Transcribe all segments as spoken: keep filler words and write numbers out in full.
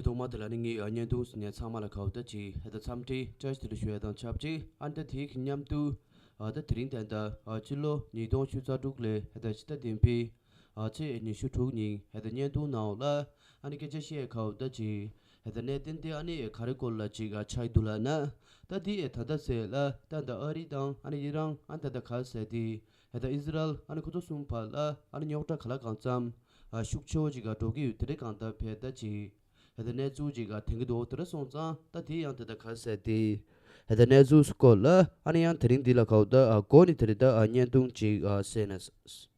ཐོག་མ་དེ་ལ་ནི་ངས་ཨ་བརྙན་ཐུང་གཟིགས་མཁན་ཚང་མ་ལ་ཁ་བརྡ་ཅིག་ཧེ་ད་འཚམས་འདྲི་བཀྲ་ཤིས་བདེ་ལེགས་ཞུ་ཡ་དང་ཆབས་ཅིག་ཨ་ནི་ད་དེའི་མཉམ་དུ་ཨ་ད་དེ་རིང་ད་ད་ཨ་ཕྱི་ལོ་ཉིས་སྟོང་བཅུ་རྩ་དྲུག་ལོའི་ཧེ་ད་ཕྱི་ཟླ་བདུན་པའི་ཨ་ཚེས་ཉི་ཤུ་དྲུག་ཉིན་ཧེ་ད་བརྙན་ཐུང་ནང་ལ་ཨ་ནི་སྐད་ཆ་བཤད་ཡ་ཁ་བརྡ་ཅིག་ཧེ་ད་གནད་དོན་དེ་ཨ་ནི་ག་རེ་སྐོར་ལ་ཅིག་ཨ་ཆགས་ཀྱི་འདུག་ལབ་ན། ད་དེ་ཨེ་ད་ད་ཟེར་ལ་ད་ད་ཨ་རི་དང་ཨ་ནི་ཨི་རན་ཨ་ནི་ད་ད་ག་ཟེར་དེ། ཧེ་ད་ཨི་ཟི་རལ་ཨ་ནི་ཁོ་ཚོ་གསུམ་བར་ལ་ཨ་ནི་རྙོག་དྲ་ག་ལ་གང་འཚམ་ཨ་ཤུགས་ཆེ་བོ་ཅིག་ག་འགྲོ་གི་ཡོད་དེ་འདྲ་གང་ལྟར་བས་ད་ཅིག་ཧེ་ད་གནས་ཚུལ་ཅིག་ག་ཐོན་གི་འདུག་དེ་འདྲ་སོང་ཙང་ད་དེ་ཡང་དེ་ད་ག་ཟེར་དེ། ཧེ་ད་གནས་ཚུལ་སྐོར་ལ་ཨ་ནི་ཡང་དེ་རིང་འདི་ལ་གའུ་ད་ཨ་གོ་ནི་དེ་རེད་ད་ཨ་བརྙན་ཐུང་ཅིག་ཨ་གསན་ན།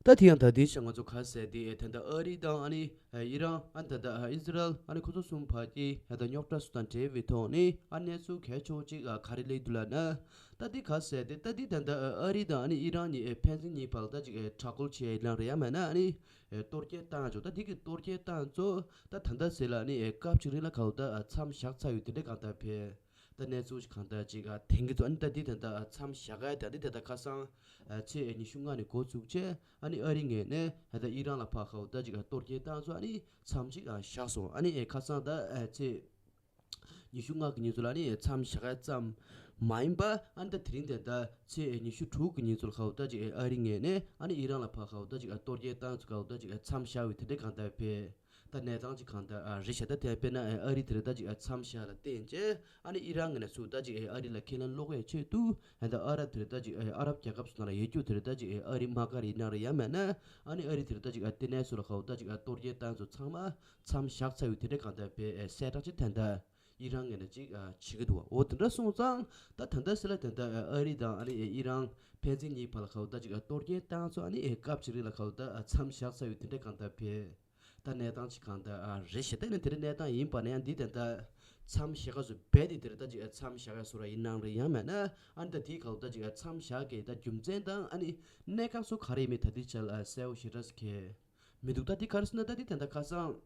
ད་དེ་ཡང་ད་དེའི་ཆ་ང་ཚོ་ག་ཟེར་དེ་ད་ལྟ་ཨ་རི་དང་ཨ་ནི་ཨི་རན་ཨ་ད་ལྟ་ཨི་ཟི་རལ་ཨ་ནི་ཁོ་ཚོ་གསུམ་བར་གྱི་ད་ལྟ་རྙོག་དྲ་སོགས་དང་འབྲེལ་བའི་ཐོག་ནས་ཨ་གནས་ཚུལ་གལ་ཆེ་བོ་ཅིག་ག་རེ་སླེབས་འདུག་ལབ་ན། ད་དེ་ག་ཟེར་དེ་ད་དེ་ད་ལྟ་ཨ་རི་དང་ཨ་ནི་ཨི་རན་གཉིས་ཕན་ཚུན་གཉིས་བར་ལ་ད་ཅིག་དྲག་རྒོལ་བྱས་ཡིན་ན་རེད་ཡ་མེད་ན་ཨ་ནི་གཏོར་སྐྱོན་བཏང་ཆོག་ད་དེ་གི་གཏོར་སྐྱོན་བཏང་ཚོ་ད་ད་ལྟ་ཟེར་ལ་ཨ་ནི་སྐབས་ཅིག་རིང་ལ་གའུ་ད་མཚམས་བཞག་ཚར་ཡོད་དེ་འདྲ་གང་ལྟར་བས། ད་གནས་ཚུལ་ཞིག་གང་ལྟར་ཅིག་ཨ་དེང་གི་ཚོ་ཨ་ནི་ད་འདི་ད་ལྟ་མཚམས་བཞག་ག་ད་འདི་ད་ལྟ་ཁ་སང་ཨ་ཚེས་ཉི་ཤུ་ལྔ་ནས་འགོ་བཙུགས་བྱས་ཨ་ནི་ཨ་རི་ངོས་ནས་ད་ལྟ་ཨི་རན་ལ་ཕར་ཁ་བོ་ད་ཅིག་ཨ་གཏོར་སྐྱོན་བཏང་ཚོ་ཨ་ནི་མཚམས་ཅིག་ཨ་བཞག་སོང་ཨ་ནི་ཨེ་ཁ་སང་ད་ཨ་ཚེས་ཉི་ཤུ་ལྔ་གི་ཉིན་ཚོ་ལ་ཨ་ནི་མཚམས་བཞག་ག་ཙམ་མ་ཡིན་པ་ཨ་ནི་ད་དེ་རིང་ད་ལྟ་ཚེས་ཉི་ཤུ་དྲུག་གི་ཉིན་ཚོ་ལ་ཁ་བོ་ད་ཅིག་ཨ་རི་ངོས་ནས་ཨ་ནི་ཨི་རན་ལ་ཕར་ཁ་བོ་ད་ཅིག་ཨ་གཏོར་སྐྱོན་བཏང་ཚོ་ཁ་བོ་ད་ཅིག་ཨ་མཚམས་བཞག་པའི་དེ་འདྲ་གང་ལྟར་བས། ད་གནས་སྟངས་ཅིག་གང་ལྟར་ཨ་རེད་ཤག་ད་དེ་དཔེར་ན་ཨ་རི་དེ་རེད་ད་ཅིག་ཨ་མཚམས་བཞག་ལ་བརྟེན་བྱས་ཨ་ནི་ཨི་རན་ངོས་ནས་ཚུར་ད་ཅིག་ཨ་རི་ལ་ཁས་ལེན་སློག་ཡའི་ཆེད་དུ་ཨ་ད་ཨ་རབ་དེ་རེད་ད་ཅིག་ཨ་ཨ་རབ་རྒྱལ་ཁབ་སོགས་ནང་ལ་ཡོད་རྒྱུ་དེ་རེད་ད་ཅིག་ཨ་རི་དམག་སྒར་ཡིན་ན་རེད་ཡ་མེད་ན་ཨ་ནི་ཨ་རི་དེ་རེད་ད་ཅིག་ཨ་ལྟེ་གནས་སུ་ལ་ཁ་བོ་ད་ཅིག་ཨ་གཏོར་སྐྱོན་བཏང་ཚོ་ཚང་མ་མཚམས་བཞག་ཚར་ཡོད་དེ་འདྲ་གང་ལྟར་བས་ཨེ་གསལ་བསྒྲགས་ཅིག་ད་ལྟ་ཨི་རན་ངོས་ནས་ཅིག་ཨ་བྱེད་ཀྱི་འདུག་བ། འོ་དེ་འདྲ་སོང་ཙང་ད་ད་ལྟ་ཟེར་ལ་ད་ལྟ་ཨ་རི་དང་ཨ་ནི་ཨི་རན་ཕན་ཚུན་གཉིས་བར་ལ་ཁ་བོ་ད་ཅིག་ཨ་གཏོར་སྐྱོན་བཏང་ཚོ་ཨ་ནི་ཨེ་སྐབས་ཅིག་རིང་ལ་ཁ་བོ་ད་ཨ་མཚམས་བཞག་ཚར་ཡོད་དེ་འདྲ་གང་ལྟར་བས། ད་གནས་སྟངས་ཅིག་གང་ལྟར་ཨ་རེད་ཤག་ད་ནི་དེ་འདྲ་གནས་སྟངས་ཡིན་པ་ན་ཡང་འདི་ད་ལྟ་མཚམས་བཞག་ག་སུ་བས་དེ་དེ་རེད་ད་ཅིག་ཨ་མཚམས་བཞག་ག་སུ་ར་ཡིན་ནའང་རེད་ཡང་མེད་ན་ཨ་ནི་ད་དེའི་ཁ་བོ་ད་ཅིག་ཨ་མཚམས་བཞག་གི་ད་རྒྱུ་མཚན་དང་ཨ་ནི་གནད་འགག་སོགས་ག་རེ་ཡིན་མིན་ད་དེ་ཆ་ལ་གསལ་བོ་ཞེ་དྲག་ཟེར་གི་མི་འདུག་ད་དེ་ག་རེ་ཟེར་ན་ད་དེ་ད་ལྟ་ཁ་སང་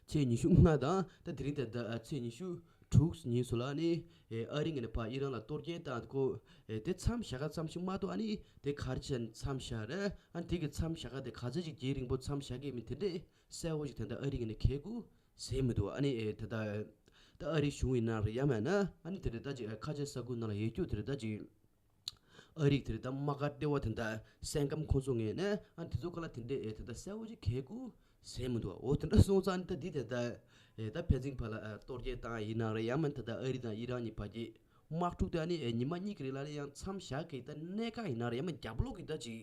ཚེས་ཉི་ཤུ་ལྔ་དང་ད་དེ་རིང་ད་ལྟ་ཚེས་ཉི་ཤུ་དྲུག་ཉིན་སུ་ལ་ནི་ཨ་རི་ངོས་ནས་ཕར་ཨི་རན་ལ་གཏོར་སྐྱོན་བཏང་གོ་དེ་མཚམས་བཞག་ག་ཙམ་ཞིག་མ་གཏོགས་ཨ་ནི་དེ་ག་རེ་བྱས་མཚམས་བཞག་རེད་ཨ་ནི་དེ་གི་མཚམས་བཞག་ག་དེ་ག་ཚོད་ཅིག་རྒྱུན་རིང་པོ་མཚམས་བཞག་གི་མིན་དེ་འདྲས་གསལ་བོ་ཞིག་ད་ལྟ་ཨ་རི་ངོས་ནས་གལ་གུ་ཟེར་མི་འདུག་ཨ་ནི་ཨེ་ད་ལྟ་ད་ཨ་རི་གཞུང་ཡིན་ན་རེད་ཡ་མེད་ན་ཨ་ནི་དེ་རེད་ད་ཅིག་ཁ་ཆེ་ས་ཁུལ་ནང་ལ་ཡོད་རྒྱུ་དེ་རེད་ད་ཅིག་ཨ་རིག་དེ་རེད་ད་དམག་སྒར་ལྟེ་བ་དེ་འདྲ་སེམས་ཁམས་ཁོང་ཚོ་ངོས་ནས་ཨ་དེ་ཚོ་ག་ལ་དེ་འདྲས་ཨེ་དེ་འདྲ་གསལ་བོ་ཅིག་གལ་གུ་ཟེར་མི་འདུག་འོ་དེ་འདྲ་སོང་ཙང་ཨ་ནི་ད་འདི་དེ་འདྲ་ཨེ་ད་ཕན་ཚུན་བར་ལ་ཨ་གཏོར་སྐྱོན་བཏང་ཡིན་ན་རེད་ཡ་མེད་ད་ད་ཨ་རི་དང་ཨི་རན་གཉིས་བར་གྱི་དམག་འཁྲུག་དེ་ཨ་ནི་ཨེ་ཉི་མ་གཉིས་ཀྱི་རིང་ལ་ཨ་ནི་ཡང་མཚམས་བཞག་གི་ད་གནད་འགག་ཡིན་ན་རེད་ཡ་མེད་རྒྱབ་ལོག་གི་ད་ཅིག་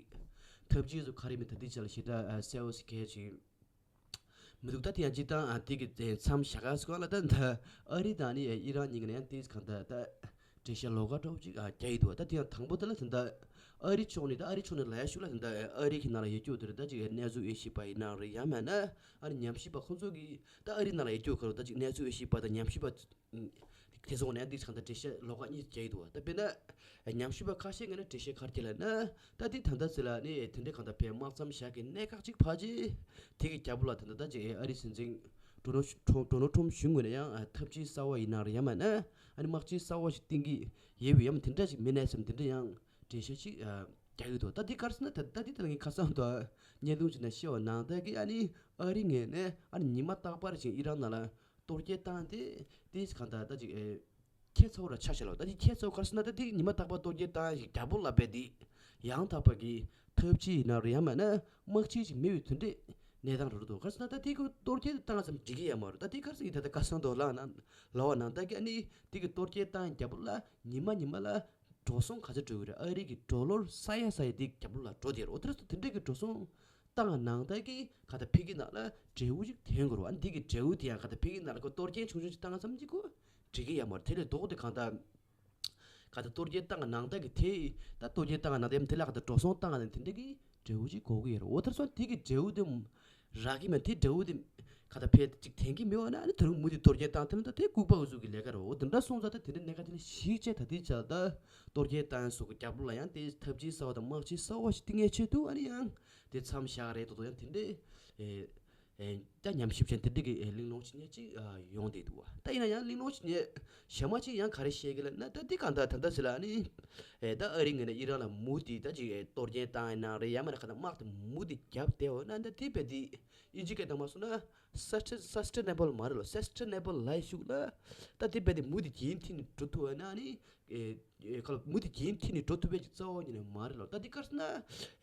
ཐབས་ཇུས་ཚོ་ག་རེ་མིན་ད་འདི་ཆ་ལ་ཞེ་དྲག་ཨ་གསལ་བོ་ཞིག་གལ་ཆེ། མི་འདུག་ད་དེ་ཡང་སྤྱིར་བཏང་ཨ་དེ་གི་དེ་མཚམས་བཞག་ག་སྐོར་ལ་ད་ད་ཨ་རི་དང་ནི་ཨི་རན་གཉིས་ཀ་ནས་ཡང་དེ་གང་ལྟར་ད་འགྲེལ་བཤད་ལོགས་ཀ་འདྲ་བོ་ཅིག་ཨ་རྒྱག་གི་འདུག་ད་དེ་ཡང་དང་པོ་དེ་ལ་ད་ད་ཨ་རི་ཕྱོགས་ནས་ད་ཨ་རི་ཕྱོགས་ནས་ལབ་ཡ་ཤུགས་ལ་ད་ད་ཨ་རི་གི་ནང་ལ་ཡོད་རྒྱུ་དེ་རེད་ད་ཅིག་གནས་ཚུལ་དབྱེ་ཞིབ་པ་ཡིན་ན་རེད་ཡ་མེད་ན་ཨ་ནི་ཉམས་ཞིབ་པ་ཁོང་ཚོ་གི་ད་ཨ་རི་ནང་ལ་ཡོད་རྒྱུ་ཁ་རུ་ད་ཅིག་གནས་ཚུལ་དབྱེ་ཞིབ་པ་དང་ཉམས་ཞིབ་པ། དེ་ཚོ་ནས་འདི་གང་ལྟར་འགྲེལ་བཤད་ལོགས་ཀ་གཉིས་རྒྱག་གི་འདུག་ད་དཔེར་ན་ཉམས་ཞིབ་པ་ཁ་ཤས་ངོས་ནས་འགྲེལ་བཤད་ག་རེ་རྒྱག་ལབ་ན་ད་འདི་ད་ལྟ་ཟེར་ལ་ནི་དེ་འདྲའི་གང་ལྟར་བས་དམག་མཚམས་བཞག་གི་གནད་འགག་ཅིག་ཕལ་ཆེར་དེ་གི་རྒྱབ་ལ་ད་ལྟ་ད་ཅིག་ཨ་རི་སྲིད་འཛིན་ཌོ་ནལ་ཌོ་ནལ་ཊམ་གཞུང་ངོས་ནས་ཡང་ཐབས་ཇུས་གསར་བ་ཡིན་ན་རེད་ཡང་མིན་ན་ཨ་ནི་དམག་ཇུས་གསར་བ་ཞིག་བཏིང་གི་ཡོད་པའི་ཡང་དེ་འདྲ་ཞིག་མིན་ནའི་བསམ་དེ་འདྲ་ཡང་འགྲེལ་བཤད་ཅིག་རྒྱག་གི་འདུག་ད་འདི་ག་རེ་ཟེར་ན་ད་ད་འདི་ད་ངས་ཁ་སང་དུ་བརྙན་ཐུང་ཅིག་ནང་བཤད་པ་ནང་ལྟར་གི་ཨ་ནི་ཨ་རི་ངོས་ནས་ཨ་ནི་ཉི་མ་རྟག་པར་ཅིག་ཨི་རན་ནང་ལ། གཏོར་སྐྱོན་བཏང་སྟེ་དེ་གང་ལྟར་ད་ཅིག་ཨེ་ཁྱད་མཚར་བོ་ར་ཆགས་ཤག་ལ་ད་ཅིག་ཁྱད་མཚར་བོ་ག་རེ་ཟེར་ན་ད་དེ་ཉི་མ་རྟག་པར་གཏོར་སྐྱོན་བཏང་ཞིག་རྒྱབ་ལོགས་ལ་བས་དེ་ཡང་དག་པ་གི་ཐབས་ཇུས་ཡིན་ན་རེད་ཡང་མིན་ན་དམག་ཇུས་ཅིག་མེད་པའི་དོན་འབྲས་གནས་སྟངས་རེད་འདུག་ག་རེ་ཟེར་ན་ད་དེ་གི་གཏོར་སྐྱོན་བཏང་ཙམ་འགྲིག་གི་ཡ་མ་རེད། ད་དེ་ག་རེ་ཟེར་ཡིན་ད་ད་ག་སང་དོ་ལ་ན་ལ་བ་ནང་ད་གི་ཨ་ནི་དེ་གི་གཏོར་སྐྱོན་བཏང་རྒྱབ་ལོགས་ལ་ཉི་མ་ཉི་མ་ལ་འགྲོ་སོང་ག་ཚོད་འགྲོ་གི་རེད། ཨ་རི་གི་ཌོ་ལར་ས་ཡ་ས་ཡ་དེ་རྒྱབ་ལོགས་ལ་འགྲོ་དེ་རེད། འོ་དེ་རེད་སོ་དེ་འདྲ་གི་འགྲོ་སོང་། ཏང་ནང་ལྟར་གྱི་ག་ད་ཕི་གི་ནང་ལ་འབྲས་བུ་ཅིག་ཐོན་དགོས་རེད། ཨ་འདི་གི་འབྲས་བུ་དེ་ཡང་ག་ད་ཕི་གི་ནང་ལ་ཁོ་གཏོར་སྐྱོན་ཆུང་ཆུང་ཅིག་བཏང་ཙམ་གྱིས་ཁོ་འགྲིག་གི་ཡ་མ་རེད། དེ་ལས་ལྡོག་སྟེ་གང་ལྟར་ག་ད་གཏོར་སྐྱོན་ཏང་ནང་ལྟར་གྱི་དེ་ད་གཏོར་སྐྱོན་ཏང་ནང་ལྟར་དེ་ལ་ག་ད་འགྲོ་སོང་ཏང་ནང་དེ་འདྲ་གི་འབྲས་བུ་ཅིག་དགོས་ཀྱི་ཡོད་རེད། འོ་ད་སོང་དེ་གི་འབྲས་བུ་དེ་རག་གི་མེད། དེ་འབྲས་བུ་དེ་ག་ད་ཕལ་ཅིག་ཐོན་གྱི་མེད་པ་ན་ཨ་ནི་ད་རུང་མུ་མཐུད་གཏོར་སྐྱོན་བཏང་ཐུབ་ན་ད་དེ་ལྐུགས་པ་འུ་ཚུགས་ཀྱི་ལས་ཀ་རེད། འོ་དེ་འདྲ་སོང་ཙང་ད་དེ་འདྲ་གནད་འགག་དེ་ལ་གཞིགས་བྱས་ད་དེ་བྱས་ད་གཏོར་སྐྱོན་ཏང་སོགས་ཀྱི་རྒྱབ་ལོགས་ལ་ཡང་དེ་ཐབས་ཇུས་གསར་བ་དང་དམག་ཇུས་གསར་བ་ཞིག་བཏིང་ཡས་ཆེད་དུ་ཨ་ནི་ཡང་དེ་མཚམས་བཞག་རེད་དོ་དོ་ཡང་དེ་འདྲའི་ཨེ་ ད་ཉམས་ཞིབ་བྱས་དེ་འདྲ་གི་གླེང་སློང་བྱེད་མཁན་ཅིག་ཡོང་བསྡད་འདུག་བ། ད་ཡིན་ན་ཡང་གླེང་སློང་བྱེད་མཁན་གཞན་མ་ཅིག་ཡང་ག་རེ་བཤད་ཀྱི་ལབ་ན། ད་འདི་གང་ལྟར་ད་ལྟ་ཟེར་ལ་ཨ་ནི་ད་ཨ་རི་ངོས་ནས་ཨི་རན་ལ་མུ་མཐུད་ད་ཅིག་གཏོར་སྐྱོན་བཏང་ཡིན་ན་རེད། ཡང་མིན་ན་གང་ལྟར་དམག་དེ་མུ་མཐུད་རྒྱབ་བསྡད་ཡོད་ན། ད་དེ་རྦད་དེ་ཨིན་ཇི་སྐད་བཏང་མ་སོང་ན་སས་སི་ཊེ་ནེ་བལ་མ་རེད་ལོ། སས་ཊེ་ནེ་བལ་ལབ་ཤུགས་ལ་ད་དེ་རྦད་དེ་མུ་མཐུད་རྒྱུན་མཐུད་ནས་འགྲོ་ཐུབ་ཡོད་ན་ཨ་ནི། ཨེ་ཨེ་ཁ་ལ་མུ་མཐུད་རྒྱུན་མཐུད་ནས་འགྲོ་ཐུབ་པའི་ཅིག་རྩ་བ་ཉིད་ནས་མ་རེད་ལོ། ད་འདི་ག་རེ་ཟེར་ན།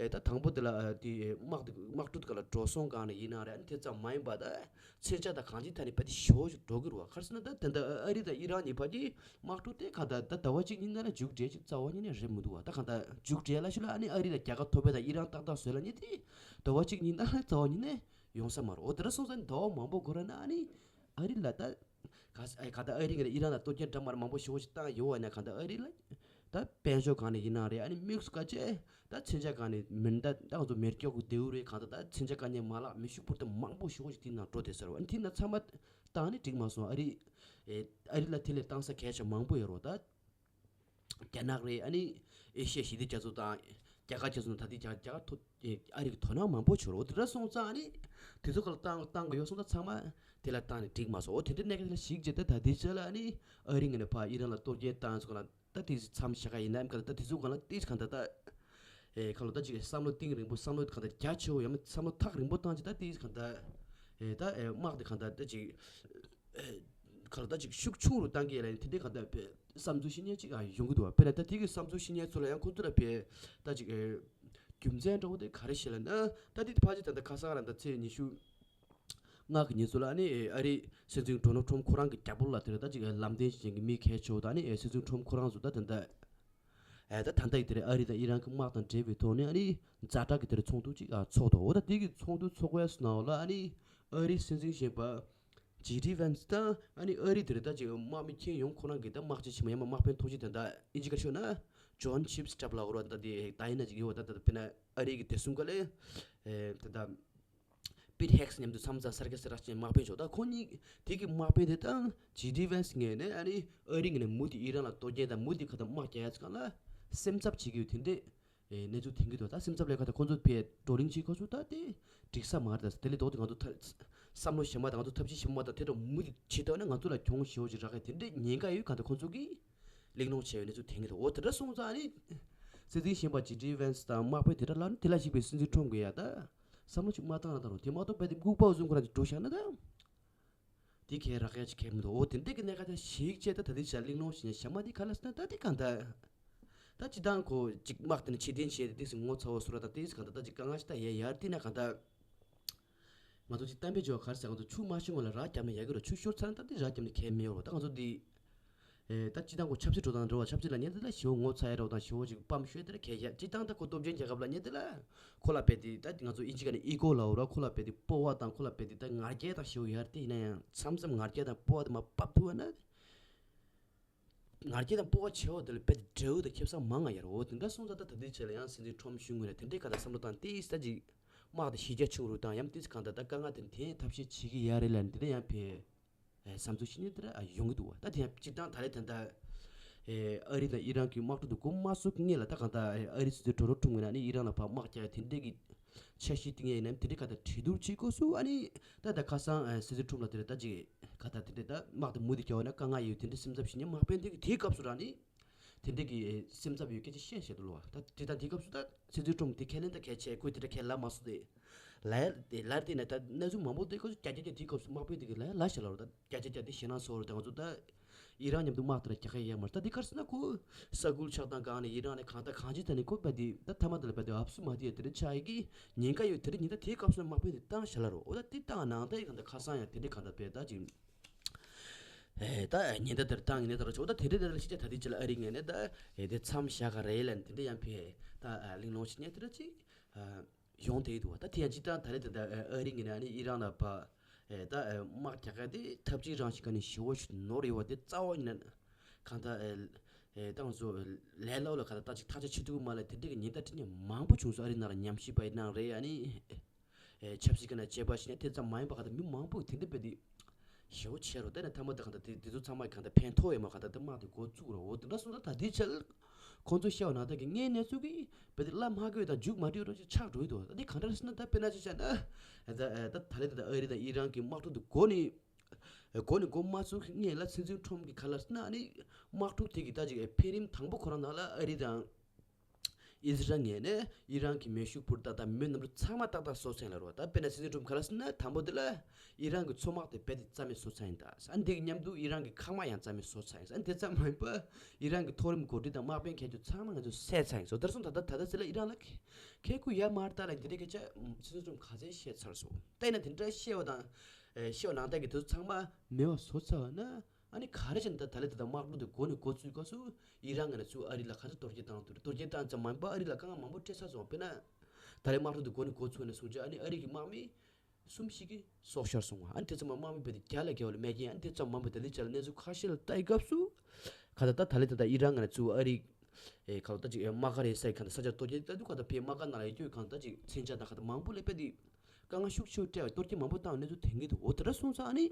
ཨེ་ད་དང་པོ་དེ་ལ་ཨ་དེ་ཨེ་དམག་དེ་དམག་གྲུ་དེ་ག་ལ་འགྲོ་སོང་སྒང་ནས་ཡིན་ན་རེད། ཨ་ནི་དེ་ཙམ་མ་ཡིན་པ་ད་མཚོན་ཆ་དང་གང་ཅིའི་ཐད་ནས་རྦད་དེ་ཞེ་པོ་ཅིག་འགྲོ་གི་རེད་བ། ག་རེ་ཟེར་ན་ད་དེ་འདྲ་ཨ་རི་དང་ཨི་རན་གཉིས་བར་གྱི་དམག་གྲུ་དེ་གང་ལྟར་ད་ཟླ་བ་གཅིག་གཉིས་ནང་ལ་མཇུག་སྒྲིལ་ཅིག་རྩ་བ་ཉིད་ནས་རེད་མི་འདུག་བ། ད་གང་ལྟར་མཇུག་སྒྲིལ་ལབ་ཤུགས་ལ་ཨ་ནི་ཨ་རི་ལ་རྒྱལ་ཁ་ཐོབ་པ་དང་ཨི་རན་ཏག་ཏག་བཟོས་ལབ་མཁན་དེ་ཟླ་བ་གཅིག་གཉིས་ནང་ལ་རྩ་བ་ཉིད་ནས་ཡོང་ས་མ་རེད། འོ་དེ་འདྲ་སོང་ཙང་ཟླ་བ་མང་པོ་འགོར་ན་ཨ་ནི་ཨ་རི་ལ་ད། ག་ས་ཨེ་ག་ད་ཨ་རི་ངོས་ནས་ཨི་རན་ལ་གཏོར་སྐྱོན་འདྲ་མར་མང་པོ་ཞེ་པོ་ཞིག་བཏང་ཡོད་པ་ཡིན་ན། གང་ལྟར་ཨ་རི་ལ་ད་དཔལ་འབྱོར་སྒང་ནས་ཡིན་ན་རེད། ཨ་ནི་དམིགས་སུ་བཀར་བྱས་ད་མཚོན་ཆ་སྒང་ནས་མེ་མདའ་ད་ང་ཚོ་མེ་སྒྱོགས་ཀྱི་མདེའུ་རེད། གང་ལྟར་ད་མཚོན་ཆ་དཀའ་ངལ་མ་ལག་མེ་ཤུགས་འཕུར་མདའ་མང་པོ་ཞེ་པོ་ཞིག་དེའི་ནང་འགྲོ་བསྡད་ས་རེད་བ། ཨ་ནི་དེའི་ནང་ཚང་མ་བཏང་ནས་འགྲིག་མ་སོང་། ཨ་རི་ཨེ་ཨ་རི་ལ་དེ་ལས་བཏང་ས་གལ་ཆེ་མང་པོ་ཡོད་རེད་བ། ད། རྒྱ་ནག་རེད། ཨ་ནི་ཨེ་ཤི་ཡ་ཞི་བདེ་རྒྱ་མཚོ་དང་རྒྱ་གར་རྒྱ་མཚོ་ནང་ད་ལྟའི་རྒྱ་རྒྱ་གར་ཐོ་ཨེ་ཨ་རི་གི་དོ་སྣང་མང་པོ་བྱུང་རེད། འོ་དེ་འདྲ་སོང་ཙང་ཨ་ནི་དེ་ཚོ་ག་ལ་བཏང་བཏང་དགོས་ཡོད་སོང་ཙང་ཚང་མ་དེ་ལ་བཏང་ནས་འགྲིག་མ་སོང་། འོ་དེ་འདྲའི་གནད་འགག་དེ་ལ་གཞིགས་བྱས་ཏེ་ད་ལྟའི་ཆ་ལ་ཨ་ནི་ཨ་རི་ངོས་ནས་ཕར་ཨི་རན་ལ་གཏོར་སྐྱོན་བཏང་ཚོ་ག་ལ་ད་དེ་མཚམས་བཞག་ག་ཡིན་ནམ། ག་ལ་ད་དེ་ཚོ་ག་ལ་ཏིས་ག་ད་ད་ཨེ་ག་ལ་ད་ཅིག་བསམ་བློ་གཏིང་རིང་པོ་བསམ་བློ་ག་ད་རྒྱ་ཆེ་བོ་ཡང་མིན་བསམ་བློ་ཐག་རིང་པོ་བཏང་ཅིག་ད་ཏིས་ག་ད་ཨེ་ད་ཨེ་དམག་དེ་ག་ད་ད་ཅིག་ག་ལ་ད་ཅིག་ཤུགས་ཆུང་རུ་བཏང་གི་ཡ་ལ་ནི་དེ་འདྲའི་ག་ད་བས་བསམ་ཚུལ་བཤད་མཁན་ཅིག་ཡོང་གི་འདུག་བ། དཔེར་ན་ད་དེ་གི་བསམ་ཚུལ་བཤད་མཁན་ཚོ་ལ་ཡང་ཁོ་ཚོ་ལ་བས་ད་ཅིག་རྒྱུ་མཚན་འདྲ་བོ་དེ་ག་རེ་བཤད་ལབ་ན། ད་དེ་ཕལ་ཆེར་ད་ལྟ་ཁ་སང་རང་ད་ཚེས་ཉི་ཤུ་ལྔ་གི་ཉིན་ཚོ་ལ་ཨ་ནི་ཨ་རིའི་སྲིད་འཛིན་ཌོ་ནལ་ཊམ་ཁོ་རང་གི་རྒྱབ་ལོགས་ལ་དེར་ད་ཅིག་ལམ་སྟོན་བྱེད་མཁན་གྱི་མི་གལ་ཆེ་བོ་དང་ཨ་ནི་སྲིད་འཛིན་ཊམ་ཁོ་རང་ཚོ་ད་ད་ལྟ་ཨེ་ད་ད་ལྟ་ཡི་དེར་ཨ་རི་དང་ཨི་རན་གྱི་དམག་དང་འབྲེལ་བའི་ཐོག་ནས་ཨ་ནི་ཛ་དྲག་གི་དེར་ཚོགས་འདུ་ཅིག་ཨ་ཚོགས་འདུག་འོ་ད་དེ་གི་ཚོགས་འདུ་ཚོགས་པའི་ནང་ལ་ཨ་ནི་ཨ་རིའི་སྲིད་འཛིན་གཞོན་པ་ཇེ་ཌི་ཝན་སི་དང་ཨ་ནི་ཨ་རིའི་དེར་ད་ཅིག་དམག་མི་ཁྱོན་ཡོངས་ཁོ་རང་གི་ད་དམག་སྤྱི་ཆེན་མོ་ཡང་མ་དམག་དཔོན་ཐོག་ཆེན་དེ་འདྲ་ཨིན་ཇི་སྐད་ཤོད་ན་ཇོན་ཆིབ་སི་ཊབ་ལབ་དགོས་རེད། ད་དེ་ད་ཡིན་ན་ཅིག་ཡོད་ད་ད་ད་དཔེར་ན་ཨ་རི་གི་བདེ་སྲུང་བཀའ་བློན་ཨེ་ད་ད། པིཊ་ཧེག་སི་མཉམ་དུ་མཚམས་མཚམས་སར་ཀེ་སི་ར་ཅན་དམག་དཔོན་ཆོག་ད་ཁོ་གཉིས་དེ་གི་དམག་དཔོན་དེ་དང་ཇེ་ཌི་ཝན་སི་ངོས་ནས་ཨ་ནི་ཨ་རི་ངོས་ནས་མུ་མཐུད་ཨི་རན་ལ་གཏོར་སྐྱོན་དང་མུ་མཐུད་ག་ད་དམག་རྒྱག་ཡ་ཚོ་གང་ལ་སེམས་འཚབ་བྱེད་ཀྱི་ཡོད་དེ་འདྲས་ཨེ་གནས་ཚུལ་ཐོན་གྱི་འདུག་ད་སེམས་འཚབ་ལས་ཀ་ད་ཁོ་ཚོ་ཕའི་བགྲོ་གླེང་བྱེད་ཁོ་ཚོ་ད་དེ་འགྲིག་ས་མ་རེད། ད་དེ་ལས་ལྡོག་སྟེ་ང་ཚོ་ད་བསམ་བློ་གཞན་པ་དང་ང་ཚོ་ཐབས་ཤེས་གཞན་པ་དང་དེ་འདྲ་མུ་མཐུད་བྱེད་ཐུབ་ན་ང་ཚོ་ལ་གྱོང་ཞེ་པོ་ཅིག་རག་གི་དེ་འདྲས་ཉེན་ཁ་ཡོད་ག་ད་ཁོ་ཚོ་གིས། གླེང་སློང་བྱས་པའི་གནས་ཚུལ་ཐོན་གྱི་འདུག་འོ་དེ་འདྲ་སོང་ཙང་ཨ་ནི་སྲིད་འཛིན་གཞོན་པ་ཇེ་ཌི་ཝན་སི་དང་དམག་དཔོན་དེ་འདྲ་ལ་ནི་དེ་ལ་གཞིགས་པའི་སྲིད་འཛིན་ཁྲོམ་གྱི་ཡ་ད་བསམ་བློ་ཅིག་མ་བཏང་ན་ད་རུང་དེ་མ་གཏོགས་པའི་དེ་ལྐུགས་པ་བཟུང་ཁོ་རང་ཅིག་འགྲོ་བཞག་ན་ད་དེ་གས་རག་ཡ་ཅིག་གས་མི་འདུག་འོ་དེ་འདྲ་གི་གནད་ཁ་ད་ཞིག་བྱས་ད་ད་དེ་བྱ་གླེང་སློང་བྱས་ནས་བྱ་མ་དེ་ག་ལ་ཟེར་ན་ད་དེ་གང་ད་ད་སྤྱི་བཏང་ཁོ་ཅིག་དམག་དེ་ནི་ཕྱིར་འཐེན་བྱས་ཏེ་དེ་སི་ངོ་ཚ་བོ་སུ་ར་ད་དེ་སི་གང་ད་ད་ཅིག་དཀའ་ངལ་ཞིག་ད་ཡ་ཡར་དེ་ན་གང་ད། ང་ཚོ་ཅིག་གཏམ་དཔེ་བརྗོད་ག་རེ་ཟེར། ང་ཚོ་ཆུ་མ་ཤོར་སྔོན་ལ་ར་བརྒྱབ་ན་ཡག་གི་རེད། ཆུ་ཤོར་ཚར་ན་ད་དེ་ར་བརྒྱབ་ན་གལ་མེད་རོ། ད་ང་ཚོ་འདི་ཨེ་ད་སྤྱི་བཏང་ཁོ་ཆབ་སྲིད་འགྲོ་སྟངས་འདྲ་བ། ཆབ་སྲིད་ལ་ཉན་དེ་ལ་ཞེ་པོ་ངོ་ཚ་ཡ་རོ་དང་ཞེ་པོ་ཅིག་སྤམ་ཤོད་དེ་ལ་གལ་ཡ། སྤྱི་བཏང་ད་ཁོ་སྟོབས་ཆེན་རྒྱལ་ཁབ་ལ་ཉན་དེ་ལ་ཁོ་ལ་དཔེ་དེ་ད་ང་ཚོ་ཨིན་ཇི་སྐད་ནས་ཨི་གོ་ལབ་རོ། ཁོ་ལ་དཔེ་དེ་སྤོབས་པ་དང་ཁོ་ལ་དཔེ་དེ་ད་ང་རྒྱལ་དང་ཞེ་པོ་ཡར་དེ་ཡིན་ན་ཡང་མཚམས་མཚམས་ང་རྒྱལ་དང་སྤོབས་པ་དེ་མར་ཕབ་ཐུབ་པ་ན། ང་རྒྱལ་དང་སྤོབས་པ་ཆེ་བ་དེ་ལ་དཔེ་དེ་འབྲས་བུ་དང་ཁེ་བཟང་མང་ང་ཡོད་རེད། འོ་དེ་འདྲ་སོང་ཙང་ད་ད་ལྟའི་ཆ་ལ་ཡང་སྲིད་འཛིན་ཁྲོམ་གཞུང་ངོས་ནས་དེ་འདྲའི་ག་ད་བསམ་བློ་བཏང་ཏིས་ད་ཅིག་དམག་དེ་གཞི་རྒྱ་ཆུང་རུ་བཏང་ཡང་ཏིས་གང་ད་ད་དཀའ་ངལ་དེ་འཐེན་ཐབས་ཤེས་བྱེད་ཀྱི་ཡ་རེད་ལ་འདི་འདྲ་ཡང་ཕེ་བསམ་ཚུལ་ཤེས་ནས་དེ་འདྲ་ཡོང་གི་འདུག་བ། ད་དེ་ཡང་སྤྱིར་བཏང་ད་རེས་དེ་འདྲ་ཨ་རི་དང་ཨི་རན་གྱི་དམག་འཁྲུག་དེ་འགོ་མ་ཚུགས་སྔོན་ལ་ད་གང་ད་ཨ་རི་སྲིད་འཛིན་ཌོ་ནལ་ཁྲོམ་ངོས་ནས་ཨ་ནི་ཨི་རན་ལ་ཕར་དམག་རྒྱག་ཡ་དེ་འདྲའི་གི་འཆར་གཞི་བཏིང་ཡ་ཡིན་ནའི་དེ་འདྲའི་ག་ད་གྲོས་བསྡུར་བྱེད་དགོས་སུ་ཨ་ནི་ད་ད་ཁ་སང་སྲིད་འཛིན་ཁྲོམ་ལ་དེ་རེད་ད་ཅིག་ག་ད་དེ་འདྲའི་ད་དམག་དེ་མུ་མཐུད་རྒྱག་པ་ན་དཀའ་ངལ་ཡོད་དེ་འདྲའི་སེམས་འཚབ་བྱེད་མཁན་དམག་དཔོན་དེ་གི་དེའི་སྐབས་སུ་རང་ནི་དེ་འདྲའི་གི་སེམས་འཚབ་ཡོད་སྐད་ཆ་བཤད་བཞག་འདུག་ལོ། ད་དེ་ད་དེའི་སྐབས་སུ་ད་སྲིད་འཛིན་ཁྲོམ་དེ་ཁས་ལེན་ད་གལ་ཆེ་ཁོས་དེ་འདྲ་ཁས་ལེན་མ་སོང་སྟེ་ལ་ལ་དེ་ན་ད་གནས་ཚུལ་མང་པོ་དེ་ཁོ་ཚོ་རྒྱ་རྒྱ་རྒྱ་དེའི་སྐབས་སུ་དམག་དཔོན་དེ་གི་ལ་ལ་བཤད་ལ་རོ། ད་རྒྱ་རྒྱ་རྒྱ་དེ་ཞེད་སྣང་ཚོར་རོ། ད་ང་ཚོ་ད་ཨི་རན་མཉམ་དུ་དམག་དེ་ལ་རྒྱག་གི་ཡོད་མ་རེད། ད་དེ་ག་རེ་ཟེར་ན་ཁོ་ས་ཁུལ་ཆགས་སྟངས་སྒང་ནས་ཨི་རན་ནས་གང་ལྟར་གང་ཅི་ད་ནས་ཁོ་པ་དེ་ད་ཐ་མ་དེ་ལ་པ་དེ་ཨབ་སུ་མ་དེ་དེ་འདྲ་ཆགས་ཡི་གི་ཉེན་ཁ་ཡོད་དེ་འདྲ་ཉེན་ད་དེའི་སྐབས་སུ་དམག་དཔོན་དེ་བཏང་བཞག་ལ་རོ། འོ་ད་དེ་བཏང་ནང་ད་ཡི་གང་ལྟར་ཁ་སང་ཡང་དེ་འདྲ་གང་ལྟར་པས་ད་ཅིག་ཨེ་ད་ཉེན་བརྡ་དེར་བཏང་ངེས་ནས་ད་ར་ཆོག་ད་དེ་འདྲའི་ད་ལ་ཤི་ཆ་ད་དེ་ཅི་ལ་ཨ་རི་ངེས་ནས་ད་ཨེ་དེ་མཚམས་བཞག་ག་རེད་ལ་དེ་འདྲ་ཡང་ཕེ་ད་གླེང་སློང་ཞིག་ཉེ་དེ་འདྲ་ཅིག་ཡོང་དེ་འདུག་ད་དེ་ཡང་ཅི་ད་ད་རེད་དེ་ད་ཨ་རི་ངེས་ནས་ཨ་ནི་ཨི་རན་ལ་ཕ་ཨེ་ད་དམག་རྒྱག་ག་དེ་ཐབས་ཇུས་རང་ཞིག་ག་ནས་ཞི་བོ་ཞིག་ནོར་ཡོད་བ་དེ་རྩ་བ་ཉིད་ནས་གང་ད་ཨེ་ད་ང་ཚོ་ལས་སླ་བོ་ལ་ག་ད་ད་ཅིག་ཐག་ཆ་ཆི་ཐུབ་མ་ལ་དེ་འདྲའི་གི་ཉེན་བརྡ་དེ་ཉིད་མང་པོ་བྱུང་སོང་། ཨ་རི་ནང་ལ་ཉམས་ཞིབ་པ་ཡིན་ནའང་རེད། ཨ་ནི། ཨེ་ཆབ་སྲིད་ཀྱི་ནང་བྱས་པ་ཞིག་ནས་དེ་ཙམ་མ་ཡིན་པ་ག་ད་མི་མང་པོ་དེ་འདྲ་བས་དེ་ཞེ་པོ་བྱས་རོ། དེ་ནས་ཐ་མ་དེ་ག་ད་དེ་དེ་ཚོ་ཚང་མ་ག་ད་ཕན་ཐོགས་ཡོད་མ་ག་ད་དེ་དམག་དེ་འགོ་བཙུགས་རོ། འོ་དེ་འདྲ་སོང་ད་ད་དེ་ཆ་ལ་ ཁོང་ཚོས་བཤད་པ་ནང་ལྟར་གྱི་དངོས་གནས་ཚུལ་གྱི་བལ་དེ་ལ་མ་དགོས་དང་མཇུག་མ་སྒྲིལ་རོགས་ཅིག་ཆགས་འགྲོ་ཡི་འདུག་ད་འདི་གང་འདྲ་ཟེར་ན། ད་དཔེར་ན་ཅིག་བྱས་ན། ད་ད་ད་ལན་ད་ཨ་རི་དང་ཨི་རན་གྱི་དམག་འཁྲུག་འདི་འགོ་ནས་འགོ་ནས་འགོ་མ་ཚུགས་སྔོན་ལ་སྲིད་འཛིན་ཁྲོམ་གྱིས་ག་ལབ་ཟེར་ན། ཨ་ནི་དམག་འཁྲུག་དེ་གི་ད་ཅིག་འཕེལ་རིམ་དང་པོ་ཁོ་རང་ནང་ལ་ཨ་རི་དང་ཨི་ཟི་རལ་ངོས་ནས་ཨི་རན་གྱི་མེ་ཤུགས་འཕུར་མདའ་དང་མི་མེད་གནམ་གྲུ་ཚང་མ་ཏག་ཏག་གསོ་ཚར་ཡིན་ལབ་རེད་བ། ད་དཔེར་ན་སྲིད་འཛིན་ཁྲོམ་ག་ལབ་ཟེར་ན། དང་པོ་དེ་ལ་ཨི་རན་གྱི་མཚོ་དམག་དེ་རྦད་དེ་རྩ་མེད་བཟོ་ཚར་ཡིན་ད། ཨ་ནི་དེ་གི་མཉམ་དུ་ཨི་རན་གྱི་འཕྲུལ་མ་ཡང་རྩ་མེད་བཟོ་ཚར་ཡིན། ཨ་ནི་དེ་ཙམ་མ་ཡིན་པར་ཨི་རན་གྱི་མཐོ་རིམ་འགོ་ཁྲིད་དང་དམག་དཔོན་མཁན་ཆོ་ཚང་མ་ང་ཚོས་བསད་ཚར་ཡིན་སོ། དེར་སོང་ད་ལྟ་ད་ལྟ་ཟེར་ལ་ཨི་རན་ལ་ཁེ་ཁེ་ཁུ་ཡ་མར་ལྟ་ལ་འདི་འདྲའི་སྐད་ཆ་སྲིད་འཛིན་ཁྲོམ་ག་ཚད་བཤད་ཚར་སོང་། ད་ཡིན་ན་དེ་འདྲ་བཤད་པ་དང་བཤད་པ་ནང་ལྟར་གྱི་དུས་ཚང་མ་མེད་པ་བཟོ་ཚར་བ་ན། ཨ་ནི་ག་རེ་བྱས་ན་ད་ད་ལས་ད་ལྟ་དམག་འཁྲུག་དེ་འགོ་ནས་འགོ་ཚུགས་སྐབས་སུ་ཨི་རན་ངོས་ནས་ཚུར་ཨ་རི་ལ་ག་ཚོད་གཏོར་སྐྱོན་བཏང་ཐུབ་རེད། གཏོར་སྐྱོན་བཏང་ཙམ་མ་ཡིན་པར་ཨ་རི་ལ་དཀའ་ངལ་མང་པོ་འཕྲད་ཚར་སོང་། དཔེར་ན་ད་ལས་དམག་འཁྲུག་དེ་འགོ་ནས་འགོ་ཚུགས་ནས་བཟུང་རྗེས་ཨ་ནི་ཨ་རི་གི་དམག་མི་གསུམ་ཞིག་གིས་སྲོག་ཤོར་སོང་བ། ཨ་ནི་དེ་ཙམ་མ་དམག་མི་རྦད་དེ་བརྒྱ་ལས་བརྒལ་བ་ལ་རྨས་སྐྱོན། ཨ་ནི་དེ་ཙམ་མ་ཡིན་པར་ད་ལས་ཅིག་ལ་གནས་ཚུལ་ཁ་ཤས་ལ་ལྟ་ཡི་སྐབས་སུ་ག་ད་ད་ད་ལས་ད་ལྟ་ཨི་རན་ངོས་ནས་ཚུར་ཨ་རི་ཨེ་ག་ད་ཅིག་ཨེ་དམག་སྒར་རེད་ས་ཡི་ག་ད་ས་ཆ་གཏོར་སྐྱོན་ལྟ་དུས་ག་ད་ཕའི་དམག་སྒར་ནང་ལ་ཡོད་རྒྱུ་ག་ད་ཅིག་མཚོན་ཆ་དང་ག་ད་མང་པོ་ལ་རྦད་དེ་དཀའ་ངལ་ཤུགས་ཆེ་བོ་སྤྲད་པ། གཏོར་སྐྱོན་མང་པོ་བཏང་བའི་གནས་ཚུལ་ཐོན་གྱི་འདུག་འོ་དེ་འདྲ་སོང་ཙང་ཨ་ནི།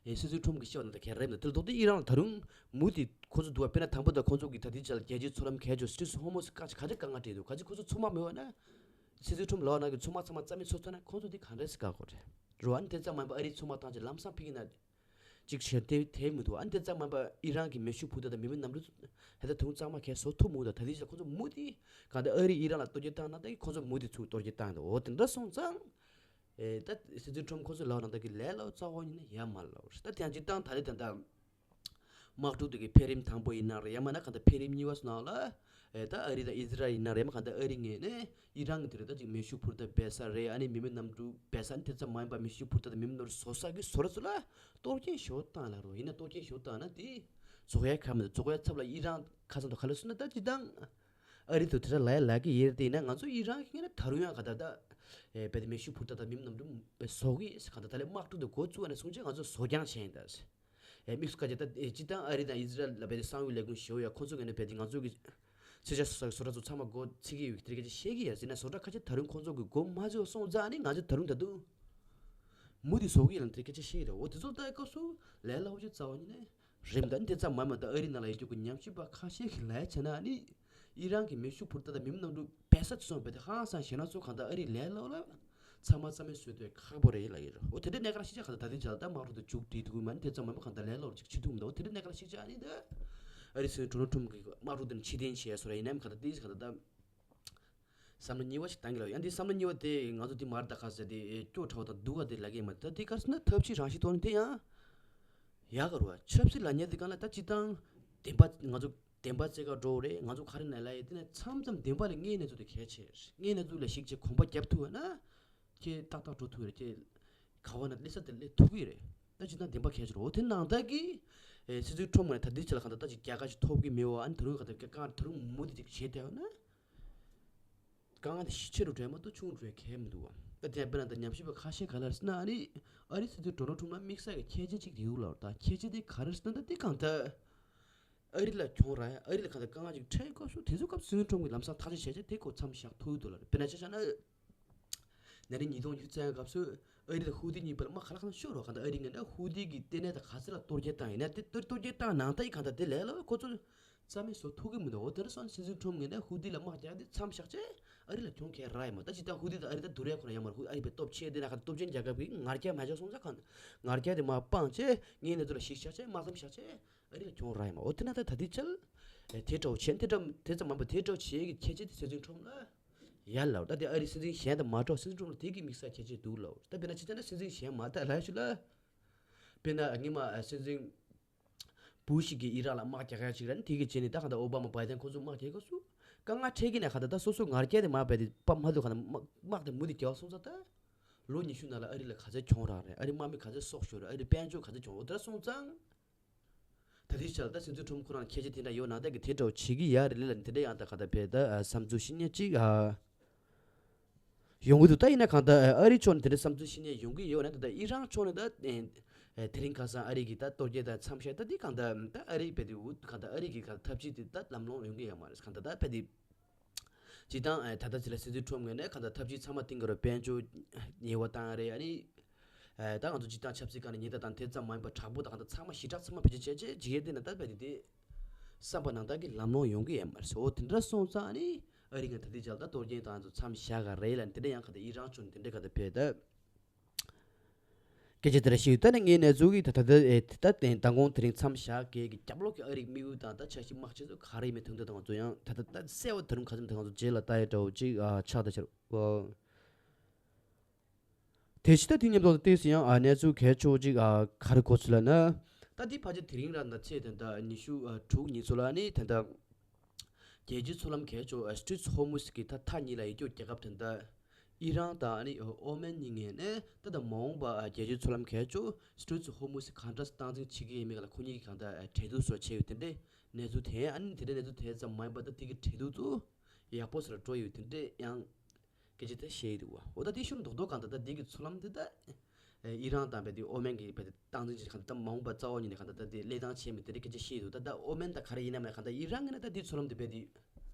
ཨེ་སྲིད་འཛིན་ཁྲོམ་གྱིས་བཤད་པ་ནང་ལྟར་ག་རེ་རེད་ན། དེ་ལ་ལྡོག་སྟེ་ཨི་རན་ལ་ད་རུང་མུ་མཐུད་ཁོ་ཚོ་འདུག་བ། དཔེར་ན་དང་པོ་ད་ཁོ་ཚོ་གིས་ད་ལྟའི་ཆ་ལ་རྒྱལ་སྤྱིའི་མཚོ་ལམ་གས་ཆོག་Strait of Hormuz ག་ག་ཚོད་དཀའ་ངལ་འཕྲད་འདུག་ག་ཚོད་ཁོ་ཚོ་མཚོ་དམག་མེད་བ་ན། སྲིད་འཛིན་ཁྲོམ་ལབ་ནང་གི་མཚོ་དམག་ཚང་མ་རྩ་མེད་བཟོ་ཚར་ན་ཁོ་ཚོ་དེ་ག་འདྲ་སེ་དཀའ་གོ་རེད་རོ། ཨ་ནི་དེ་ཙམ་མ་ཡིན་པར་ཨ་རིའི་མཚོ་དམག་བཏང་རྗེས་ལམ་སང་ཕ་གི་ནང་གཅིག་བྱས་དེ་དེ་མི་འདུག་ཨ་ནི་དེ་ཙམ་མ་ཡིན་པར་ཨི་རན་གྱི་མེ་ཤུགས་འཕུར་མདའ་དང་མི་མེད་གནམ་གྲུ་ཧེ་ད་དུང་གཙང་མ་གས་བཟོ་ཐུབ་མི་འདུག་ད་ལྟའི་ཆ་ཁོ་ཚོ་མུ་མཐུད་གང་ལྟར་ཨ་རིས་ཨི་རན་ལ་གཏོར་སྐྱོན་བཏང་ན་ད་ཁོ་ཚོ་མུ་མཐུད་ཚུར་གཏོར་སྐྱོན་བཏང་འདུག་འོ་དེ་འདྲ་སོང་ཙང་། ཨེ་ད་སྲིད་འཛིན་ཁྲོམ་ཁོ་ཚོས་ལབ་པ་ནང་ལྟར་གྱི་ལས་སླ་པོ་རྩ་བ་ཉིད་ནས་ཡ་མ་ལབ་རེད། ད་དེ་ཡང་སྤྱིར་བཏང་ད་ལྟའི་ད་ལྟ་དམག་འཁྲུག་དེ་གི་འཕེལ་རིམ་དང་པོ་ཡིན་ན་རེད། ཡང་མིན་ན་གང་ལྟར་འཕེལ་རིམ་གཉིས་པ་སོང་ན་ལ། ཨེ་ད་ཨ་རི་དང་ཨི་ཟི་རལ་ཡིན་ན་རེད། མ་གང་ལྟར་ཨ་རི་ངོས་ནས་ཨི་རན་གྱི་དེ་རེད་ད་ཅིག་མེ་ཤུགས་འཕུར་མདའ་སྦས་ས་རེད། ཨ་ནི་མི་མེད་གནམ་གྲུ་སྦས་ས། ཨ་ནི་དེ་ཙམ་མ་ཡིན་པར་མེ་ཤུགས་འཕུར་མདའ་དང་མི་མེད་གནམ་གྲུ་བཟོ་ས་གི་བཟོ་གྲྭ་ཚོ་ལ་གཏོར་སྐྱོན་ཞེ་པོ་བཏང་ལབ་རེད། ཡིན་ན་གཏོར་སྐྱོན་ཞེ་པོ་བཏང་ན་དེ་རྫོགས་ཡ་ག་མེད། རྫོགས་ཡ་ཚབ་ལ་ཨི་རན་ཁ་སང་དུ་ག་ལབ་སོང་ན། ད་སྤྱིར་བཏང་ཨ་རི་དུ་དེ་འདྲ་ལབ་ཡ་ལབ་ཀྱི་ཡོད་རེད། དེ་ཡིན་ན་ང་ཚོ་ཨི་རན་གྱི་ངོས་ནས་ད་རུང་ཡང་ག་ད་ད་ཨེ་རྦད་དེ་མེ་ཤུགས་འཕུར་མདའ་དང་མི་མེད་གནམ་གྲུ་བཟོ་གི་ཡོད་ཟེར། གང་ལྟར་ད་ལས་དམག་འཁྲུག་དེ་འགོ་བཙུགས་པ་ནས་བཟུང་བྱས་ང་ཚོ་བཟོ་རྐྱང་བྱས་ཡིན་ད་ཟེར། ཨེ་དམིགས་སུ་བཀར་བྱས་ད་ཨེ་སྤྱིར་བཏང་ཨ་རི་དང་ཨི་ཟི་རལ་ལ་རྦད་དེ་གསང་བའི་ལས་ཁུངས་ཞེ་པོ་ཡོད། ཁོང་ཚོ་ངོས་ནས་རྦད་དེ་ང་ཚོ་གི་ཚོས་ཆ་བཟོ་ས་གི་བཟོ་གྲྭ་ཚོ་ཚང་མ་སྒོ་ཕྱེ་གི་ཡོད་དེ་སྐད་ཆ་བཤད་ཀྱི་ཡོད་ཟེར་ན། བཟོ་གྲྭ་ཁ་ཤས་ད་རུང་ཁོང་ཚོ་གི་སྒོ་མ་ཕྱེ་བ་སོང་ཙང་ནི་ང་ཚོ་ད་རུང་ད་དུང་མུ་མཐུད་བཟོ་གི་ཡིན་ལབ་དེ་སྐད་ཆ་བཤད་ཀྱི་རེད། འོ་དེ་ཚོ་ལྟ་སྐབས་སུ་ལས་སླ་པོ་ཅིག་རྩ་བ་ཉིད་ནས་རེད་མི་འདུག་ཨ་ནི་དེ་ཙམ་མ་མ་ད་ཨ་རི་ནང་ལ་ཡོད་རྒྱུ་གི་ཉམས་ཞིབ་པ་ཁ་ཤས་ཀྱིས་ལབ་ཡ་བྱས་ན། ཨ་ནི་ཨི་རན་གྱི་མེ་ཤུགས་འཕུར་མདའ་དང་མི་མེད་གནམ་གྲུ་སྦས་ས་དེ་ཚོ་རྦད་དེ་ཧང་སང་ཞེད་སྣང་ཚོ་གང་ལྟར་ཨ་རིས་ལས་སླ་པོ་ལ་ཚང་མ་རྩ་མེད་བཟོ་དེ་ཁག་པོ་རེད་ལབ་ཀྱི་རེད། འོ་དེ་འདྲའི་གནད་འགག་ཤིག་ཆགས། གང་ལྟར་ད་ལྟའི་ཆ་ལ་ད་དམག་འཁྲུག་དེ་མཇུག་སྒྲིལ་ཐུབ་ཀྱི་མ་རེད། དེ་ཙམ་མ་མ་གང་ལྟར་ལས་སླ་པོ་ཅིག་བྱེད་ཐུབ་མི་འདུག་འོ་དེ་འདྲའི་གནད་འགག་ཤིག་ཆགས། ཨ་ནི་ད་ཨ་རིའི་སྲིད་འཛིན་ཌོ་ནལ་ཊམ་གྱིས་དམག་འཁྲུག་དེ་ནས་ཕྱིར་འཐེན་བྱས་སོང་ར། ཡིན་ནའི་གང་ལྟར་དེ་གང་ལྟར་ད། བསམ་བློ་གཉིས་པ་ཞིག་བཏང་གི་ལ། ཡང་འདི་བསམ་བློ་གཉིས་པ་དེ་ང་ཚོ་འདི་མར་ད་ག་ཟེར་དེ་སྐྱོ་དྲགས་པ་དང་སྡུག་ག་དེ་ལབ་ཀྱི་མ་རེད། ད་འདི་ག་ཟེར་ན་ཐབས་ཇུས་རང་བཞིན་ཐོག་ནས་དེ་ཡང་ཡག་ག་རུ་བ། ཆབ་སྲིད་ལབ་མཁན་དེ་གང་ལ་ད་སྤྱིར་བཏང་བདེན་པ་ང་ཚོ་བདེན་པ་བརྩད་ག་འགྲོ་རེད། ང་ཚོ་ག་རེ་ན་ལབ་ཡས་དེ་ནས་མཚམས་མཚམས་བདེན་པ་ལས་དངོས་གནས་ཚུལ་དེ་གལ་ཆེ་རེད། དངོས་གནས་ཚུལ་ལ་གཞིགས་བྱས་གོམ་པ་རྒྱབ་ཐུབ་པ་ན་ཁྱེད་ཏག་ཏག་འགྲོ་ཐུབ་རེད། ཁྱེད་ག་བ་ན་སླེབས་ས་དེ་སླེབས་ཐུབ་ཀྱི་རེད། ད་སྤྱིར་བཏང་བདེན་པ་གལ་ཆེ་རེད། འོ་དེ་ནང་ལྟར་གྱི་ཨེ་སྲིད་འཛིན་ཁྲོམ་ངོས་ནས་ད་ལྟའི་ཆ་ལ་གང་ལྟར་ད་ཅིག་རྒྱལ་ཁ་ཅིག་ཐོབ་ཀྱི་མེད་པ། ཨ་ནི་ད་རུང་གང་ལྟར་རྒྱལ་ཁ་ད་རུང་མུ་མཐུད་ཅིག་བྱེད་བསྡད་པ་ན། དཀའ་ངལ་དེ་ཞི་ཆེ་རུ་འགྲོ་མ་གཏོགས་ཆུང་རུ་འགྲོ་གལ་མི་འདུག་བ། ད་དེ་ཡང་དཔེར་ན་ད་ཉམས་ཞིབ་པ་ཁ་ཤས་ག་ལ་རེད་ཟེར་ན། ཨ་ནི་ཨ་རིའི་སྲིད་འཛིན་ཌོ་ནལ་ཊམ་ལ་དམིགས་བསལ་གྱི་ཁྱད་ཆོས་གཅིག་ཡོད་ལབ། ད་ཁྱད་ཆོས་དེ་ག་རེ་རེད་ཟེར་ན། ད་དེ་གང་ལྟར་ཨ་རི་ལ་གྱོང་རག་ཡ། ཨ་རི་ལ་གང་ལྟར་དཀའ་ངལ་ཅིག་འཕྲད་སྐབས་སུ་དེ་ཚོའི་སྐབས་སྲིད་འཛིན་ཁྲོམ་གྱིས་ལམ་སང་ཐག་གཅོད་བྱས་བྱས་དེ་ཁོ་མཚམས་བཞག་ཐུབ་ཀྱི་འདུག་ལབ་རེད། དཔེར་ན་ཆ་བཞག་ན། ན་ནིང་ཉིས་སྟོང་ཉི་ཤུ་རྩ་ལྔ་སྐབས་སུ་ཨ་རི་དང་ཧུ་ཐི་གཉིས་བར་ལ་དམག་ག་ལ་གང་ཤོར་བ། གང་ལྟར་ཨ་རི་ངོས་ནས་ཧུ་ཐི་གི་ལྟེ་གནས་དང་ག་ཚོད་ལ་གཏོར་སྐྱོན་བཏང་ཡིན་ན། དེ་གཏོར་གཏོར་སྐྱོན་བཏང་ནང་ལྟར་གྱི་གང་ལྟར་དེ་ལས་སླ་པོ་ཁོ་ཚོ་རྩ་མེད་བཟོ་ཐུབ་ཀྱི་མི་འདུག་འོ་དེ་འདྲ་སོང་ཙང་སྲིད་འཛིན་ཁྲོམ་ངོས་ནས་ཧུ་ཐི་ལ་དམག་རྒྱག་དེ་མཚམས་བཞག་བྱས་ཨ་རི་ལ་གྱོང་ག་རེ་རག་ཡོད་མ། ད་ཇི་ལྟར་ཧུ་ཐི་དང་ཨ་རི་ད་བསྡུར་ཡ་ཁོ་རང་ཡོད་མ་རེད། ཧུ་ཨ་རི་པའི་སྟོབས་ཆེ། དེ་ན་ག་སྟོབས་ཆེན་རྒྱལ་ཁབ་ཀྱིས་ང་རྒྱལ་མ་བྱས་སོང་ཙང་། གང་ང་རྒྱལ་དེ་མར་སྤངས་བྱས་དངོས་གནས་ཚུལ་ལ་གཞིགས་བཞག་བྱས་དམག་མཚམས་བཞག་བྱས་ཨ་རི་ལ་གྱོང་རག་ཡོད་མ། འོ་དེ་ན་ད་ད་ལྟའི་ཆར་ཨེ་དེ་འདྲ་བོ་བྱས་ན། དེ་འདྲ་དེ་ཙམ་མ་ཡིན་པ་དེ་འདྲ་བོ་བྱེད་ཀྱི་ཁྱད་ཆོས་དེ་སྲིད་འཛིན་ཁྲོམ་ལ་ཡ་ལབ། ད་དེ་ཨ་རི་སྲིད་འཛིན་གཞན་དང་མ་འདྲ་བ། སྲིད་འཛིན་ཁྲོམ་ལ་དེ་གི་དམིགས་བསལ་ཁྱད་ཆོས་འདུག་ལབ། ད་དཔེར་ན་ཆ་བཞག་ན་སྲིད་འཛིན་གཞན་མ་ད་ལབ་ཞུ་ལ། དཔེར་ན་སྔོན་མ་ཨ་སྲིད་འཛིན་བུ་ཤི་གིས་ཨི་རག་ལ་དམག་རྒྱག་ཡ་ཅིག་ར། ནི་དེ་གི་རྗེས་ནས་ད་གང་ལྟར་ཨོ་བྷ་མ་བྷའི་ཌེན་ཁོ་ཚོ་དམག་རྒྱག་སྐབས་སུ་དཀའ་ངལ་འཕྲད་ཀྱི་ན། གང་ལྟར་ད་སོ་སོ་ང་རྒྱལ་དེ་མར་རྦད་དེ་སྤར་མ་ཐུབ། གང་ལྟར་དམག་དམག་དེ་མུ་མཐུད་རྒྱག་སོང་ཙང་། ད་ལོ་ཉི་ཤུ་ནང་ལ་ཨ་རི་ལ་ག་ཚད་གྱོང་རག་རེད། ཨ་རི་དམག་མི་ག་ཚད་སྲོག་ཤོར་རེད། ཨ་རི་དཔལ་འབྱོར་ག་ཚད་གྱོང་། འོ་དེ་འདྲ་སོང་ཙང་། ད་ལྟའི་ཆར་ད་སྲིད་འཛིན་ཁྲོམ་ཁོ་རང་ཁྱད་ཆོས་དེ་འདྲ་ཡོད་ནང་ལྟར་གྱི་དེ་འདྲ་བོ་བྱེད་ཀྱི་ཡོད་རེད་ལབ་ནས། དེ་འདྲ་ཡང་ད་གང་ལྟར་རྦད་དེ་ཨ་བསམ་ཚུལ་བཤད་མཁན་ཅིག་ཨ་ཡོང་གི་འདུག་ད་ཡིན་ན་གང་ལྟར་ཨ་རི་ཕྱོགས་ནས་དེ་འདྲ་བསམ་ཚུལ་བཤད་མཁན་ཡོང་གི་ཡོད་ན། ད་ལྟ་ཨི་རན་ཕྱོགས་ནས་ད་ཨེ་དེ་རིང་ཁ་སང་ཨ་རི་གི་ད་གཏོར་རྒོལ་ད་མཚམས་བཞག་ད་འདི་གང་ལྟར་ད་ཨ་རི་རྦད་དེ་འུ་གང་ལྟར་ཨ་རི་གི་ག་ཐབས་ཇུས་དེ་ད་ལམ་ལྷོང་ཡོང་གི་ཡོད་མ་རེད། གང་ལྟར་ད་རྦད་དེ་སྤྱིར་བཏང་ཨེ་ད་ལྟ་ཅི་ལ་སྲིད་འཛིན་ཁྲོམ་ངོས་ནས་གང་ལྟར་ཐབས་ཇུས་ཚང་མ་སྟེང་གི་རུ་དཔལ་འབྱོར་ཉེས་པ་བཏང་རེད། ཨ་ནི་ཨེ་ད་ང་ཚོ་སྤྱིར་བཏང་ཆབ་སྲིད་སྒང་ནས་ཉེས་ད་དང་དེ་ཙམ་མ་ཡིན་པར་དྲག་པོ་དང་གང་ལྟར་ཚང་མ་ཞི་དྲག་ཚང་མ་བེད་སྤྱོད་བྱས་བྱས་ཇི་སྐད་དེ་ན་ད་རྦད་དེ་དེ་ བསམ་པ་ནང་ལྟར་གྱི་ལམ་ལྷོང་ཡོང་གི་ཡོད་མ་རེད་ཟེར། འོ་དེ་འདྲ་སོང་ཙང་ཨ་ནི་ཨ་རི་ང་ད་ལྟའི་ཆར་ད་གཏོར་སྐྱོན་བཏང་ཚོ་མཚམས་བཞག་ག་རེད་ལ་དེ་འདྲ་ཡང་ག་ད་ཨི་རན་ཕྱོགས་ནས་དེ་འདྲ་ག་ད་བས་ད། སྐད་ཆ་དེ་འདྲ་བཤད་ཡོད། ད་ནི་ངའི་གནས་ཚུལ་གྱི་ད་ད་ད་ཨེ་ད་ད་མདང་དགོང་དེ་རིང་མཚམས་བཞག་གི་གི་རྒྱབ་ལོགས་ཀྱི་ཨ་རིའི་དམིགས་ཡུལ་དང་ད་འཆར་གཞི་དམག་ཆེན་ཚོ་ག་རེ་ཡིན་མིན་དོན་དག་དང་ང་ཚོ་ཡང་ད་ད་ད་གསལ་བོ་ད་རུང་ག་ཚོད་ད་ང་ཚོ་རྗེས་ལ་ལྟ་ཡ་འདྲ་བོ་ཅིག་ཨ་ཆགས་ད་ཤར་བ། དེ་ཕྱི་ད་དེ་མཉམ་དུ་ཏོག་ཙམ་ཡང་ཨ་གནས་ཚུལ་གལ་ཆེ་བོ་ཅིག་ཨ་ག་རེ་གོ་ཚུལ་ལ་ན། ད་དེ་ཕལ་ཆེར་དེ་རིང་ར་ན་ཚེས་དེ་ད་ཉི་ཤུ་ཨ་དྲུག་ཉིན་ཚོ་ལ་ནི་དེ་ད་རྒྱལ་སྤྱིའི་མཚོ་ལམ་གལ་ཆེ་བོ་ཨ་སི་ཊྲེཊ་ཧོར་མུ་ཛི་གི་ད་མཐའ་གཉིས་ལ་ཡོད་རྒྱུ་རྒྱལ་ཁབ་དེ་ད་ཨི་རན་དང་ཨ་ནི་ཨོ་མན་གཉིས་ངེས་ནས་ད་ད་མ་འོངས་པ་ཨ་རྒྱལ་སྤྱིའི་མཚོ་ལམ་གལ་ཆེ་བོ་སི་ཊྲེཊ་ཧོར་མུ་ཛི་གང་འདྲ་སྟངས་འཛིན་བྱེད་ཀྱི་ཡིན་མིན་ལ་ཁོ་གཉིས་ཀྱི་གང་ད་འབྲེལ་གཏུག་སོགས་བྱས་ཡོད་དེ་འདྲའི་གནས་ཚུལ་དེ་ཨ་ནི་དེ་འདྲའི་གནས་ཚུལ་དེ་ཙམ་མ་ཡིན་པ་ད་དེ་གི་འབྲེལ་གཏུག་ཚོ་ཡག་པོ་སོ་ལ་འགྲོ་ཡོད་དེ་འདྲའི་ཡང་། སྐད་ཆ་དེ་བཤད་ཡི་འདུག་བ། འོ་ད་དེ་ཤུར་རྡོག་རྡོག་གང་ལྟར་ད་དེ་གི་མཚོ་ལམ་དེ་ད་ཨི་རན་དང་བས་དེ་ཨོ་མན་གྱི་བས་དེ་སྟངས་འཛིན་བྱེད་གང་ལྟར་ད་མ་འོངས་པ་རྩ་བ་ཉིད་ནས་གང་ལྟར་ད་དེ་གླེང་སྟངས་བྱས་མི་དེ་རིགས་སྐད་ཆ་བཤད་ཡི་འདུག་ད་ད་ཨོ་མན་ད་ག་རེ་ཡིན་ན་མེད་གང་ལྟར་ཨི་རན་གྱི་ནི་ད་དེ་མཚོ་ལམ་དེ་བས་དེ་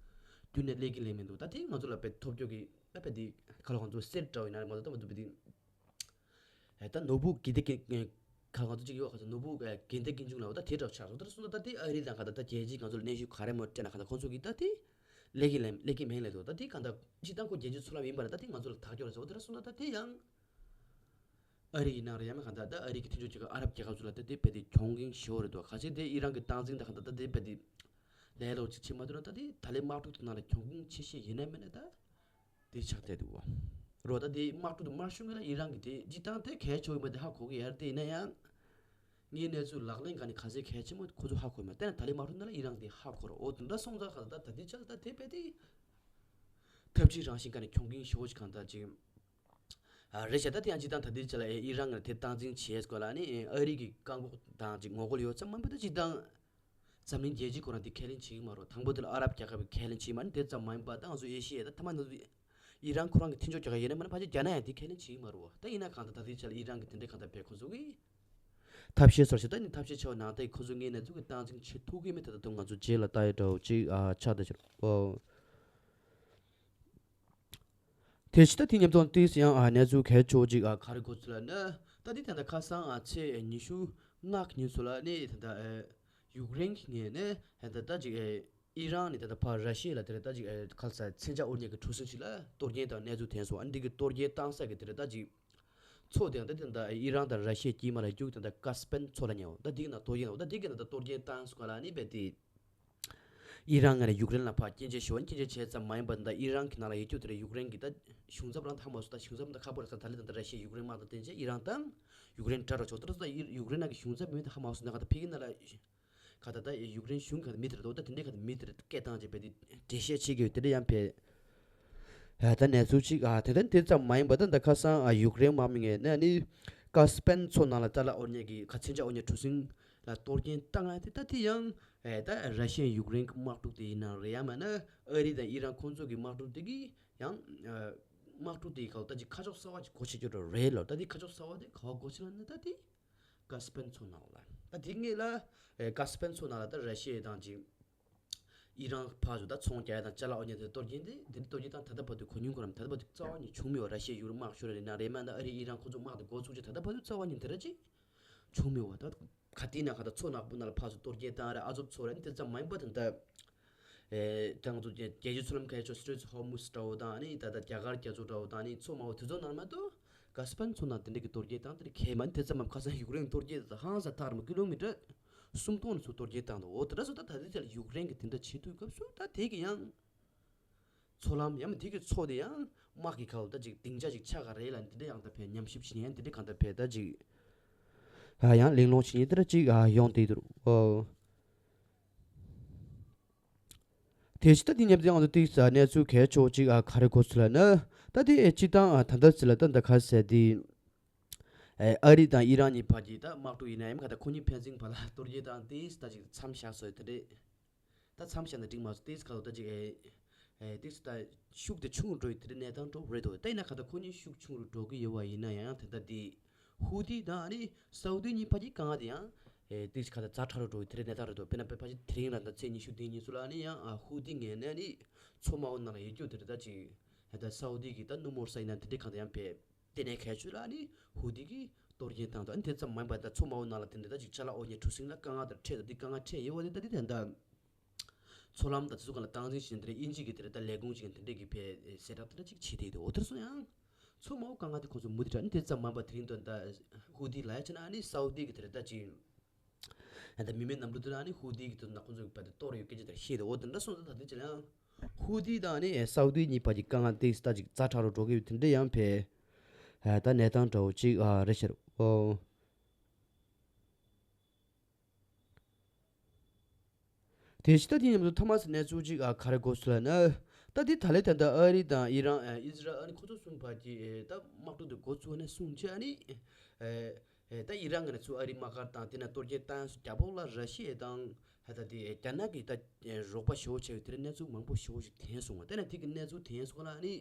རྒྱུན་ནས་གླེང་གི་གླེང་མི་འདུག་ད་དེ་ང་ཚོ་ལ་བས་ཐོབ་རྒྱུ་གི་ད་བས་དེ་ག་ལ་ང་ཚོ་གསེར་འདྲ་བོ་ཡིན་ན་མ་གཏོགས་ད་ང་ཚོ་བས་དེ་ཨེ་ད་ནོར་བུ་དགེ་ལྡན་གྱི་ཁ་ང་ཚོ་གཅིག་ཡོད་ཁ་ཚོ་ནོར་བུ་དགེ་ལྡན་གྱི་འབྱུང་ལ་འོ་ད་དེ་འདྲ་ཆགས་སོང་ད་སོང་ད་ད་དེ་ཨ་རི་དང་གང་ལྟར་ད་རྒྱལ་སྤྱིའི་ང་ཚོ་ལ་གནོན་ཤུགས་ག་རེ་མོ་སྤྲད་ན་གང་ལྟར་ཁོང་ཚོ་གི་ད་དེ་ལས་ཀྱི་ལས་ལས་ཀྱི་མིང་ལས་དོ་ད་དེ་གང་ལྟར་སྤྱི་བཏང་ཁོ་རྒྱལ་སྤྱིའི་མཚོ་ལམ་ཡིན་པ་ན་ད་དེ་ང་ཚོ་ལ་ཐག་གཅོད་རེད་ཟེར་འོ་དེ་འདྲ་སོང་ད་ད་དེ་ཡང་ཨ་རི་ཡིན་ན་རེད་ཡང་མིན་གང་ལྟར་ད་ཨ་རི་གི་མཐུན་ཕྱོགས་ཅིག་གི་ཨ་རབ་རྒྱལ་ཁབ་ཚོ་ལ་ད་དེ་བས་དེ་གྱོང་གུན་ཞེ་པོ་རེད་དོ་ག་ཚད་དེ་ཨི་རན་གྱི་སྟངས་འཛིན་ད་གང་ལྟར་ད་དེ་བས་དེ་ལས་ལོག་ཅིག་བྱེད་མ་ཐུབ་ན་ད་དེ་ད་ལས་དམག་འཁྲུག་དེ་ནང་ལ་གྱོང་གུན་ཆེ་ཤོས་ཡིན་ན་མིན་ན་ད། དེ་ཆགས་བསྡད་འདུག་བ། རོ་ད་དེ་དམག་འཁྲུག་དུ་མར་ཤུང་གི་ལ་ཨི་རན་གི་དེ་སྤྱི་བཏང་དེ་གལ་ཆེ་བ་ཡིན་པ་དེ་ཧ་གོ་གི་ཡར་དེ་ཡིན་ན་ཡང་། ངའི་གནས་ཚུལ་ལག་ལེན་ག་ནས་ག་ཚད་གལ་ཆེན་མོ་ཁོ་ཚོ་ཧ་གོ་མ་བལྟས་ན་ད་ལི་དམག་འཁྲུག་ནང་ལ་ཨི་རན་དེ་ཧ་གོ་རོ་འོ་དེ་འདྲ་སོང་ཙང་ག་ད་ད་དེ་ཆགས་ད་དེ་བས་དེ། ཐབས་ཇུས་རང་བཞིན་ག་ནས་གྱོང་གུན་ཞེ་པོ་ཅིག་གང་ལྟར་ཅིག་ཨ་རེད་ཤག་ད་དེ་ཡང་སྤྱི་བཏང་ད་དེ་ཆ་ལ་ཨི་རན་ང་དེ་སྟངས་འཛིན་བྱས་སྐོར་ལ་ནི་ཨ་རི་གི་བཀག་འགོག་དང་ཅིག་ངོ་རྒོལ་ཡོད་ཙམ་མ་འབད་ད་སྤྱི་བཏང་། འཛམ་གླིང་རྒྱལ་སྤྱི་ཁོ་རང་དེ་ཁས་ལེན་བྱེད་ཀྱི་མ་རེད། དང་པོ་དེ་ལ་ཨ་རབ་རྒྱལ་ཁབ་ཀྱིས་ཁས་ལེན་བྱེད་ཀྱི་མ་རེད། དེ་ཙམ་མ་ཡིན་པ་ད་ང་ཚོ་ཨེ་ཤི་ཡའི་ད་ཐ་མ་ང་ཚོ་ཨི་རན་ཁོ་རང་གི་མཐུན་ཕྱོགས་རྒྱལ་ཁབ་ཡིན་ན་མ་ན་ཕལ་ཆེར་རྒྱ་ནག་ཡང་དེ་ཁས་ལེན་བྱེད་ཀྱི་མ་རེད་བ། ད་ཡིན་ན་གང་ལྟར་ད་ལྟའི་ཆ་ལ་ཨི་རན་གྱི་དེ་འདྲའི་གང་ལྟར་བས་ཁོ་ཚོ་གིས་ཐབས་ཤེས་སོར་ཞིག་ད་ནི་ཐབས་ཤེས་ཆེ་བ་ནང་ད་ཁོ་ཚོ་ངའི་གནས་ཚུལ་གྱི་སྟངས་འཛིན་བྱེད་ཐུབ་ཀྱི་མེད་ད་ད་དུང་ང་ཚོ་རྗེས་ལ་ལྟ་ཡ་འདྲ་བོ་ཅིག་ཨ་ཆགས་བསྡད་ཤག་ཨོ། དེ་ཕྱི་ད་དེ་མཉམ་དུ་ཏིས་ཡང་ཨ་གནས་ཚུལ་གལ་ཆེ་བོ་ཅིག་ཨ་ག་རེ་གོ་ཚུལ་ལ་ན། ད་དེ་ད་ལྟ་ཁ་སང་ཨ་ཚེས་ཉི་ཤུ་ལྔ་གི་ཉིན་ཚོ་ལ་ནི་ད་ལྟ་ཨ་ཡུཀ་རེན་གྱི་ངོས་ནས་ད་ལྟ་ད་ཅིག་ཨ་ཨི་རན་ནི་ད་ལྟ་ཕར་ར་ཤི་ཡ་ལ་དེ་རེད་ད་ཅིག་ཨ་ཁ་ས་མཚོན་ཆ་དབོར་མཁན་གྱི་གྲུ་གཟིངས་ཤིག་ལ་གཏོར་སྐྱོན་དང་གནས་ཚུལ་ཐོན་སོང་། ཨ་འདི་གི་གཏོར་སྐྱོན་བཏང་ས་གི་དེ་རེད་ད་ཅིག་མཚོ་དེ་ཡང་ད་དེ་ད་ཨི་རན་དང་ར་ཤི་ཡའི་དཀྱིལ་མ་ལ་རྒྱུག་དེ་ད་ཀ་སི་པན་མཚོ་ལ་ཉེ་བ་ད་འདི་གི་ནང་གཏོར་སྐྱོན་ད་འདི་གི་ནང་ད་གཏོར་སྐྱོན་བཏང་སོང་ག་ལ་ནི་བས་དེ། ཨི་རན་ངོས་ནས་ཡུཀ་རེན་ལ་ཕར་སྐྱོན་བརྗོད་ཞུ་བ་ནི་སྐྱོན་བརྗོད་བྱས་ཙམ་མ་ཡིན་པར་ད་ཨི་རན་གྱི་ནང་ལ་ཡོད་རྒྱུ་དེ་རེད། ཡུཀ་རེན་གྱི་ད་གཞུང་ཚབ་རང་ད་ཧ་མ་སོང་། ད་གཞུང་ཚབ་ད་ཁག་པོ་རེད། ད་ད་ལི་ད་ད་ར་ཤི་ཡ་ཡུཀ་རེན་དམག་དང་བསྟུན་བྱས་ཨི་རན་དང་ཡུཀ་རེན་དགྲ་རུ་ཆོག་ད་ད་ཡུཀ་རེན་ནང་གི་གཞུང་ཚབ་མི་ད་ཧ་མ་སོང་། ད་ག་ད་ཕ་གི་ནང་ལ་ག་ད་ད་ཡུཀ་རེན་གཞུང་ག་ད་མི་དེ་རེད་འདུག་ད་དེ་འདྲའི་ག་ད་མི་དེ་རེད་སྐད་བཏང་བྱས་བས་དེ་འགྲེལ་བཤད་བྱེད་དགོས་དེ་འདྲ་ཡང་བས། ད་གནས་ཚུལ་གཅིག་ཨ་དེ་ད་དེ་ཙམ་མ་ཡིན་པ་ད་ད་ཁ་སང་ཨ་ཡུཀ་རེན་དམག་མི་ངོས་ནས་ནི་ཀ་སི་པན་མཚོ་ནང་ལ་ད་ལ་དབོར་མཁན་གྱི་ག་མཚོན་ཆ་དབོར་མཁན་གྲུ་གཟིངས་ལ་གཏོར་སྐྱོན་བཏང་ཡ་དེ་ད་དེ་ཡང་ཨེ་ད་ར་ཤི་ཡ་ཡུཀ་རེན་གྱི་དམག་འཁྲུག་དེ་ཡིན་ན་རེད་ཡང་མིན་ན་ཨ་རི་དང་ཨི་རན་ཁོང་ཚོ་གི་དམག་འཁྲུག་དེ་གི་ཡང་ཨ་དམག་འཁྲུག་དེ་གི་ཁ་ལོ་ད་ཅིག་ཁ་ཕྱོགས་གསར་བ་ཅིག་སྒོ་ཕྱེ་རྒྱུ་འདྲ་རེད་ལོ། ད་དེ་ཁ་ཕྱོགས་གསར་བ་དེ་ག་བ་སྒོ་ཕྱེ་ལ་ནི་ད་དེ་ཀ་སི་པན་མཚོ་ནང་ལ་ད་དེ་ངེད་ལ་ཨེ་ཀ་སི་པན་མཚོ་ནང་ལ་ད་ར་ཤི་ཡ་དང་ཅིག་ཨི་རན་ཕར་ཚུར་ད་ཚོང་རྒྱག་ཡ་དང་ཅ་ལག་དབོར་མཁན་དེ་གཏོར་སྐྱོན་དེ་དེ་འདྲ་གཏོར་སྐྱོན་བཏང་ད་ལྟ་བར་དུ་གོ་མྱོང་ཁོ་རང་ད་ལྟ་བར་དུ་རྩ་བ་ཉིད་བྱུང་མེད་པ། ར་ཤི་ཡ་ཡུཀ་རེན་དམག་ཤོར་རེད་ན་རེད་མིན་ན་ཨ་རི་ཨི་རན་ཁོ་ཚོ་དམག་དེ་འགོ་བཙུགས་རྗེས་ད་ལྟ་བར་དུ་རྩ་བ་ཉིད་དེ་འདྲ་ཅིག་བྱུང་མེད་པ། ད་ག་དེ་ན་ག་ད་མཚོ་ནག་པོ་ནང་ལ་ཕར་ཚུར་གཏོར་སྐྱོན་བཏང་རེད། ཨ་ཛོབ་མཚོ་རེད། དེ་ཙམ་མ་ཡིན་པ་ད་ད་ཨེ་ད་ང་ཚོ་རྒྱལ་སྤྱིའི་མཚོ་ལམ་ཁ་ཤས་སི་ཊྲེཊ་ཧོར་མུ་ཛི་འདྲ་བོ་དང་ཨ་ནི་ད་ད་རྒྱ་གར་རྒྱ་མཚོ་འདྲ་བོ་དང་ཨ་ནི་མཚོ་དམའ་བོ་དེ་ཚོ་ནང་མ་གཏོགས་ཀ་སི་པན་མཚོ་ནང་དེ་འདྲ་གི་གཏོར་སྐྱོན་བཏང་དེ་འདྲ་གས་མ་ནི། དེ་ཙམ་མམ་ཁ་སང་ཡུཀ་རེན་གཏོར་སྐྱོན་དེ་ཧང་སང་ཐག་རིང་པོ་ཀི་ལོ་མི་ཊར་སུམ་སྟོང་ནས་ཚུར་གཏོར་སྐྱོན་བཏང་འདུག་འོ་དེ་འདྲ་སོང་ད་ད་དེ་ཚོ་ལ་ཡུཀ་རེན་གི་དེ་འདྲ་བྱེད་དུས་སྐབས་སུ་ད་དེ་གི་ཡང་མཚོ་ལམ་ཡང་མི་དེ་གི་མཚོ་དེ་ཡང་དམག་གི་ཁ་ལ་ད་ཅིག་སྡིངས་ཆ་ཅིག་ཆགས་ག་རེད་ལ་འདི་འདྲ་ཡང་ད་ཕེ་ཉམས་ཞིབ་བྱེད་ཡང་འདི་འདྲ་གང་ད་ཕེ་ད་ཅིག་ཨ་ཡང་གླེང་སློང་བྱེད་ཡིན་འདི་འདྲ་ཅིག་ཨ་ཡོང་དེ་འདུག་ཨོ། དེ་ཕྱི་ད་དེ་མཉམ་དུ་ཡང་དུ་ཏིག་ཙ་གནས་ཚུལ་གལ་ཆེ་བོ་ཅིག་ཨ་ག་རེ་གོ་ཚུལ་ལ་ན། ད་དེ་སྤྱི་བཏང་ཨ་ད་ལྟ་ཚུལ་ལ་ད་ད་ག་ཟེར་དེ། ཨ་རི་དང་ཨི་རན་གཉིས་བར་གྱི་ད་དམག་འཁྲུག་ཡིན་ན་ཡང་ག་ད་ཁོ་གཉིས་ཕན་ཚུན་བར་ལ་གཏོར་རྒྱག་དང་དེ་ད་ཅིག་མཚམས་བཞག་སོང་དེ་འདྲས། ད་མཚམས་བཞག་ན་འགྲིག་མ་སོང་། ཏིས་ཁ་ལོ་ད་ཅིག་ཨེ་ཨེ་ཏིས་ད་ཤུགས་དེ་ཆུང་རུ་འགྲོ་ཡི་དེ་རིང་གནས་སྟངས་འགྲོ་རེད་དོ། ད་ཡིན་ན་ག་ད་ཁོ་གཉིས་ཤུགས་ཆུང་རུ་འགྲོ་གི་ཡོད་པ་ཡིན་ན་ཡང་དེ་ད་དེ་ཧུ་ཏི་དང་ཨ་ནི་སའུ་ཏི་གཉིས་བར་གྱི་དཀའ་ངལ་དེ་ཡང་ཨེ་ཏིས་ཁ་ད་ཛ་དྲག་རུ་འགྲོ་ཡི་དེ་རིང་གནས་སྟངས་རེད་དོ། དཔེར་ན་དཔེ་ཕལ་ཆེར་དེ་རིང་ར་ད་ཚེས་ཉི་ཤུ་བདུན་ཉིན་སུ་ལ་ཨ་ནི་ཡང་ཨ་ཧུ་ཏི་ངོས་ནས་ཨ་ནི་མཚོ་དམའ་བོ་ནང་ལ་ཡོད་རྒྱུ་དེ་རེད། ད་ཅིག་ཨེ་ད་སའུ་ཏི་གི་ད་ནུབ་མོ་ས་ཡིན་ན་དེ་འདྲའི་གང་ད་ཡང་བས། དེ་ནས་ཁ་ཆུ་ལ་ནི་ཧུ་ཏི་གིས་གཏོར་སྐྱོན་བཏང་དང་། དེ་ཙམ་མ་ཡིན་པར་ད་མཚོ་དམའ་བོ་ནང་ལ་དེ་འདྲ་ད་ཅིག་ཅ་ལག་དབོར་མཁན་གྲུ་གཟིངས་ལ་དཀའ་ངལ་དང་འཕྲད་དང་དེ་དཀའ་ངལ་འཕྲད་ཡོད་པ་དེ་ད་དེ་དེ་འདྲ་ མཚོ་ལམ་དང་དེ་ཚོ་སྒང་ལ་སྟངས་འཛིན་བྱེད་དེ་འདྲ་དབྱིན་ཇི་གི་དེ་འདྲ་ད་ལས་ཁུངས་ཅིག་དེ་འདྲ་གི་ཕའི་གསལ་བསྒྲགས་དེ་འདྲ་ཅིག་བྱེད་བསྡད་འདུག་འོ་དེར་སོང་ཡང་། མཚོ་དམར་པོ་དཀའ་ངལ་དེ་ཁོང་ཚོ་མུ་མཐུད་དྲག་ནི་དེ་ཙམ་མིན་པ། དེ་རིང་དོན་དག་ཧུ་ཐི་ལབ་ཡ་ཆ་ན་ཨ་ནི་སའུ་ཏི་གི་དེ་འདྲ་ད་ཅིག་ད་མི་མེད་གནམ་གྲུ་དེ་ལ་ཨ་ནི་ཧུ་ཐི་གི་དོན་དག་ཁོང་ཚོ་གི་བར་དུ་གཏོར་ཡོད་སྐད་ཆ་དེ་བཤད་འདུག་འོ་དེ་འདྲ་སོང་ཙང་ད་དེ་ཅི་ལ་ཡང་ཧུ་ཐི་དང་ཨ་ནི་སའུ་ཏི་གཉིས་བར་གྱི་དཀའ་ངལ་དེ་ད་ཅིག་ཛ་དྲག་རུ་འགྲོ་གི་ཡོད་དེ་འདྲ་ཡང་ཕའི་ད་གནས་སྟངས་འདྲ་བོ་ཅིག་རེད་ཤག་འོ། དེ་ཕྱི་ད་དེ་མཉམ་དུ་ཐ་མ་སི་གནས་ཚུལ་ཅིག་ཨ་ག་རེ་འགོ་ཚུགས་ལ་ན། ད་དེ་ད་ལས་ད་ལྟ་ཨ་རི་དང་ཨི་རན་ཨ་ཨི་ཟི་རལ་ཨ་ནི་ཁོ་ཚོ་གསུམ་བར་གྱི་ཨེ་ད་དམག་འཁྲུག་དེ་འགོ་ཚུགས་ནས་བཟུང་བྱས་ཨ་ནི། ཨེ་ཨེ་ད་ཨི་རན་གྱི་ནས་ཚུར་ཨ་རི་དམག་སྒར་དང་དེ་ནས་གཏོར་སྐྱོན་བཏང་སོང་། རྒྱ་ཕོག་ལ་ར་ཤི་ཡ་དང་ཧ་ད་དེ་རྒྱ་ནག་གི་ད་རོགས་པ་ཞེ་པོ་བྱས་པའི་དེ་རིང་གནས་ཚུལ་མང་པོ་ཞེ་པོ་ཞིག་ཐོན་སོང་བ། དེ་ནས་དེ་གི་གནས་ཚུལ་ཐོན་སོང་ལ་ཨ་ནི།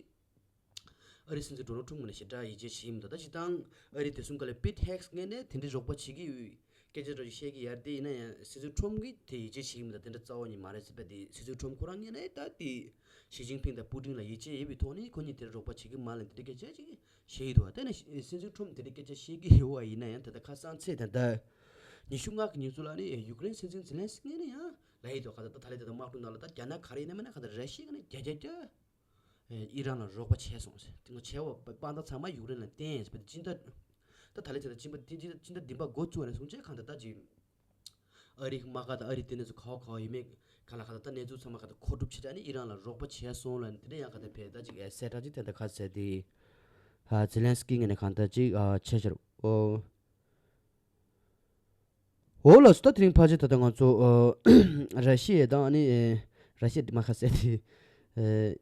ཨ་རིའི་སྲིད་འཛིན་ཌོ་ནལ་ཊམ་ངོས་ནས་ཞེ་དྲག་ཡིད་ཆེས་བྱེད་ཀྱི་མི་འདུག་ད་སྤྱིར་བཏང་ཨ་རི་བདེ་སྲུང་བཀའ་བློན་པིཊ་ཧེག་སི་ངོས་ནས་དེ་འདྲའི་རོགས་པ་བྱེད་ཀྱི་ཡོད་སྐད་ཆ་འདྲ་ཞིག་བཤད་ཀྱི་ཡོད་རེད་དེ། ཡིན་ན་ཡང་སྲིད་འཛིན་ཊམ་གྱིས་དེ་ཡིད་ཆེས་བྱེད་ཀྱི་མི་འདུག་དེ་འདྲ་རྩ་བ་ནས་མ་རེད་ཟེར་བ་དེ། སྲིད་འཛིན་ཊམ་ཁོ་རང་ངོས་ནས་ད་དེ་ཞི་ཅིན་ཕིང་དང་པུ་ཏིན་ལ་ཡིད་ཆེས་ཡོད་པའི་ཐོག་ནས་ཁོ་གཉིས་དེར་རོགས་པ་བྱེད་ཀྱི་མ་རེད་དེ་འདྲའི་སྐད་ཆ་ཅིག་བཤད་ཀྱི་འདུག་དེ་ནས་སྲིད་འཛིན་ཊམ་དེ་འདྲའི་སྐད་ཆ་བཤད་ཀྱི་ཡོད་པ་ཡིན་ན་ཡང་ད་ལྟ་ཁ་སང་ཚེས་ད་ལྟ་ཉི་ཤུ་ལྔ་གི་ཉིན་ཚུལ་ལ་ནི་ཡུཀ་རེན་སྲིད་འཛིན་ཛེ་ལན་སི་ཀི་ངོས་ནས་ཡང་ལབ་ཡོད་འདུག་ག་ད་ད་ལྟ་དེ་དམག་འཁྲུག་ནང་ལ་ད་རྒྱ་ནག་ག་རེ་ཡིན་ན་མིན་ན་ག་ད་ར་ཤི་ཡ་ནས་བརྒྱ་ཆ་བརྒྱ། ཨེ་ཨི་རན་ལ་རོགས་པ་བྱས་སོང་ཟེར། དེ་ང་བྱས་པ་དཔང་རྟགས་ཚང་མ་ཡུཀ་རེན་ལ་བསྟན་ཟེར་བ་དེ་སྤྱི་ཟླ། ད་ད་ལས་བྱས་ད་སྤྱི་ཟླ་སྤྱི་ཟླ་སྤྱི་ཟླ་བདུན་པ་འགོ་བཙུགས་པ་ནས་བཟུང་བྱས་གང་ལྟར་ད་ཅིག་ཨ་རིའི་དམག་སྒར་དང་ཨ་རིའི་ལྟེ་གནས་ཚོ་ག་བ་ག་བ་ཡོད་མེད་ག་ལ་ག་ད་ད་གནས་ཚུལ་ཚང་མ་ག་ད་མཁོ་སྒྲུབ་བྱས་ད་ནི་ཨི་རན་ལ་རོགས་པ་བྱས་སོང་ལ་དེ་འདྲ་ཡང་ག་ད་ཕེ་ད་ཅིག་ཨེ་གསལ་བསྒྲགས་ཅིག་དེ་འདྲ་ག་ཟེར་དེ། ཧ་ཛེ་ལན་སི་ཀི་ངོས་ནས་གང་ལྟར་ཅིག་ཨ་བྱས་ཤར་ཨོ། འོ་ལགས་སོ། ད་དེ་རིང་ཕལ་ཆེར་ད་ལྟ་ང་ཚོ་ཨ་ར་ཤི་ཡ་དང་ཨ་ནི་ཨེ་ར་ཤི་ཡ་དེ་མ་ཁ་གསལ་དེ་ཨེ་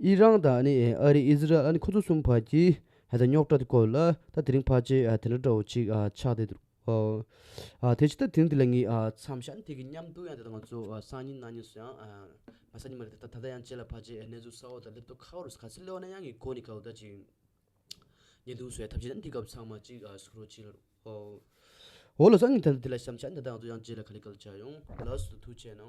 ཨི་རན་དང་ཨ་ནི་ཨེ་ཨ་རི་ཨི་ཟི་རལ་ཨ་ནི་ཁོ་ཚོ་གསུམ་བར་གྱི་ཧ་ད་རྙོག་དྲ་དེ་སྐོར་ལ་ད་དེ་རིང་ཕལ་ཆེར་ཨ་དེ་འདྲ་འདྲ་བོ་ཅིག་ཨ་ཆགས་བསྡད་འདུག་ཨ་དེ་ཕྱི་ད་དེ་རིང་འདི་ལ་ངས་ཨ་མཚམས་བཞག་ནས་དེ་གི་མཉམ་དུ་ཡང་ད་ལྟ་ང་ཚོ་ཨ་སང་ཉིན་གནངས་ཉིན་སུ་ཡང་ཨ་མ་སང་ཉིན་མ་རེད། ད་ད་ད་ཡང་རྗེས་ལ་ཕལ་ཆེར་ཨ་གནས་ཚུལ་གསར་པ་དང་སླེབས་དུས་ཁ་བ་རུ་ག་ཚོད་སླེབས་པ་ན་ཡང་ངས་གོ་ནས་ག་བ་ད་ཅིག་བརྙན་ཐུང་བཟོ་ཡ་ཐབས་ཤེས་ནི་འདི་སྐབས་ཚང་མ་གཅིག་ཨ་གཟིགས་རོགས་གྱིས་ལ། ཨོ། འོ་ལགས་སོ། ཨ་ནི་ད་འདི་ལ་གཤམ་བྱས་ནས་ད་ང་ཚོ་ཡང་རྗེས་ལ་ག་ལེ་ག་ལེ་བྱ་ཡོང་། ལགས་སོ། ཐུགས་རྗེ་གནང་།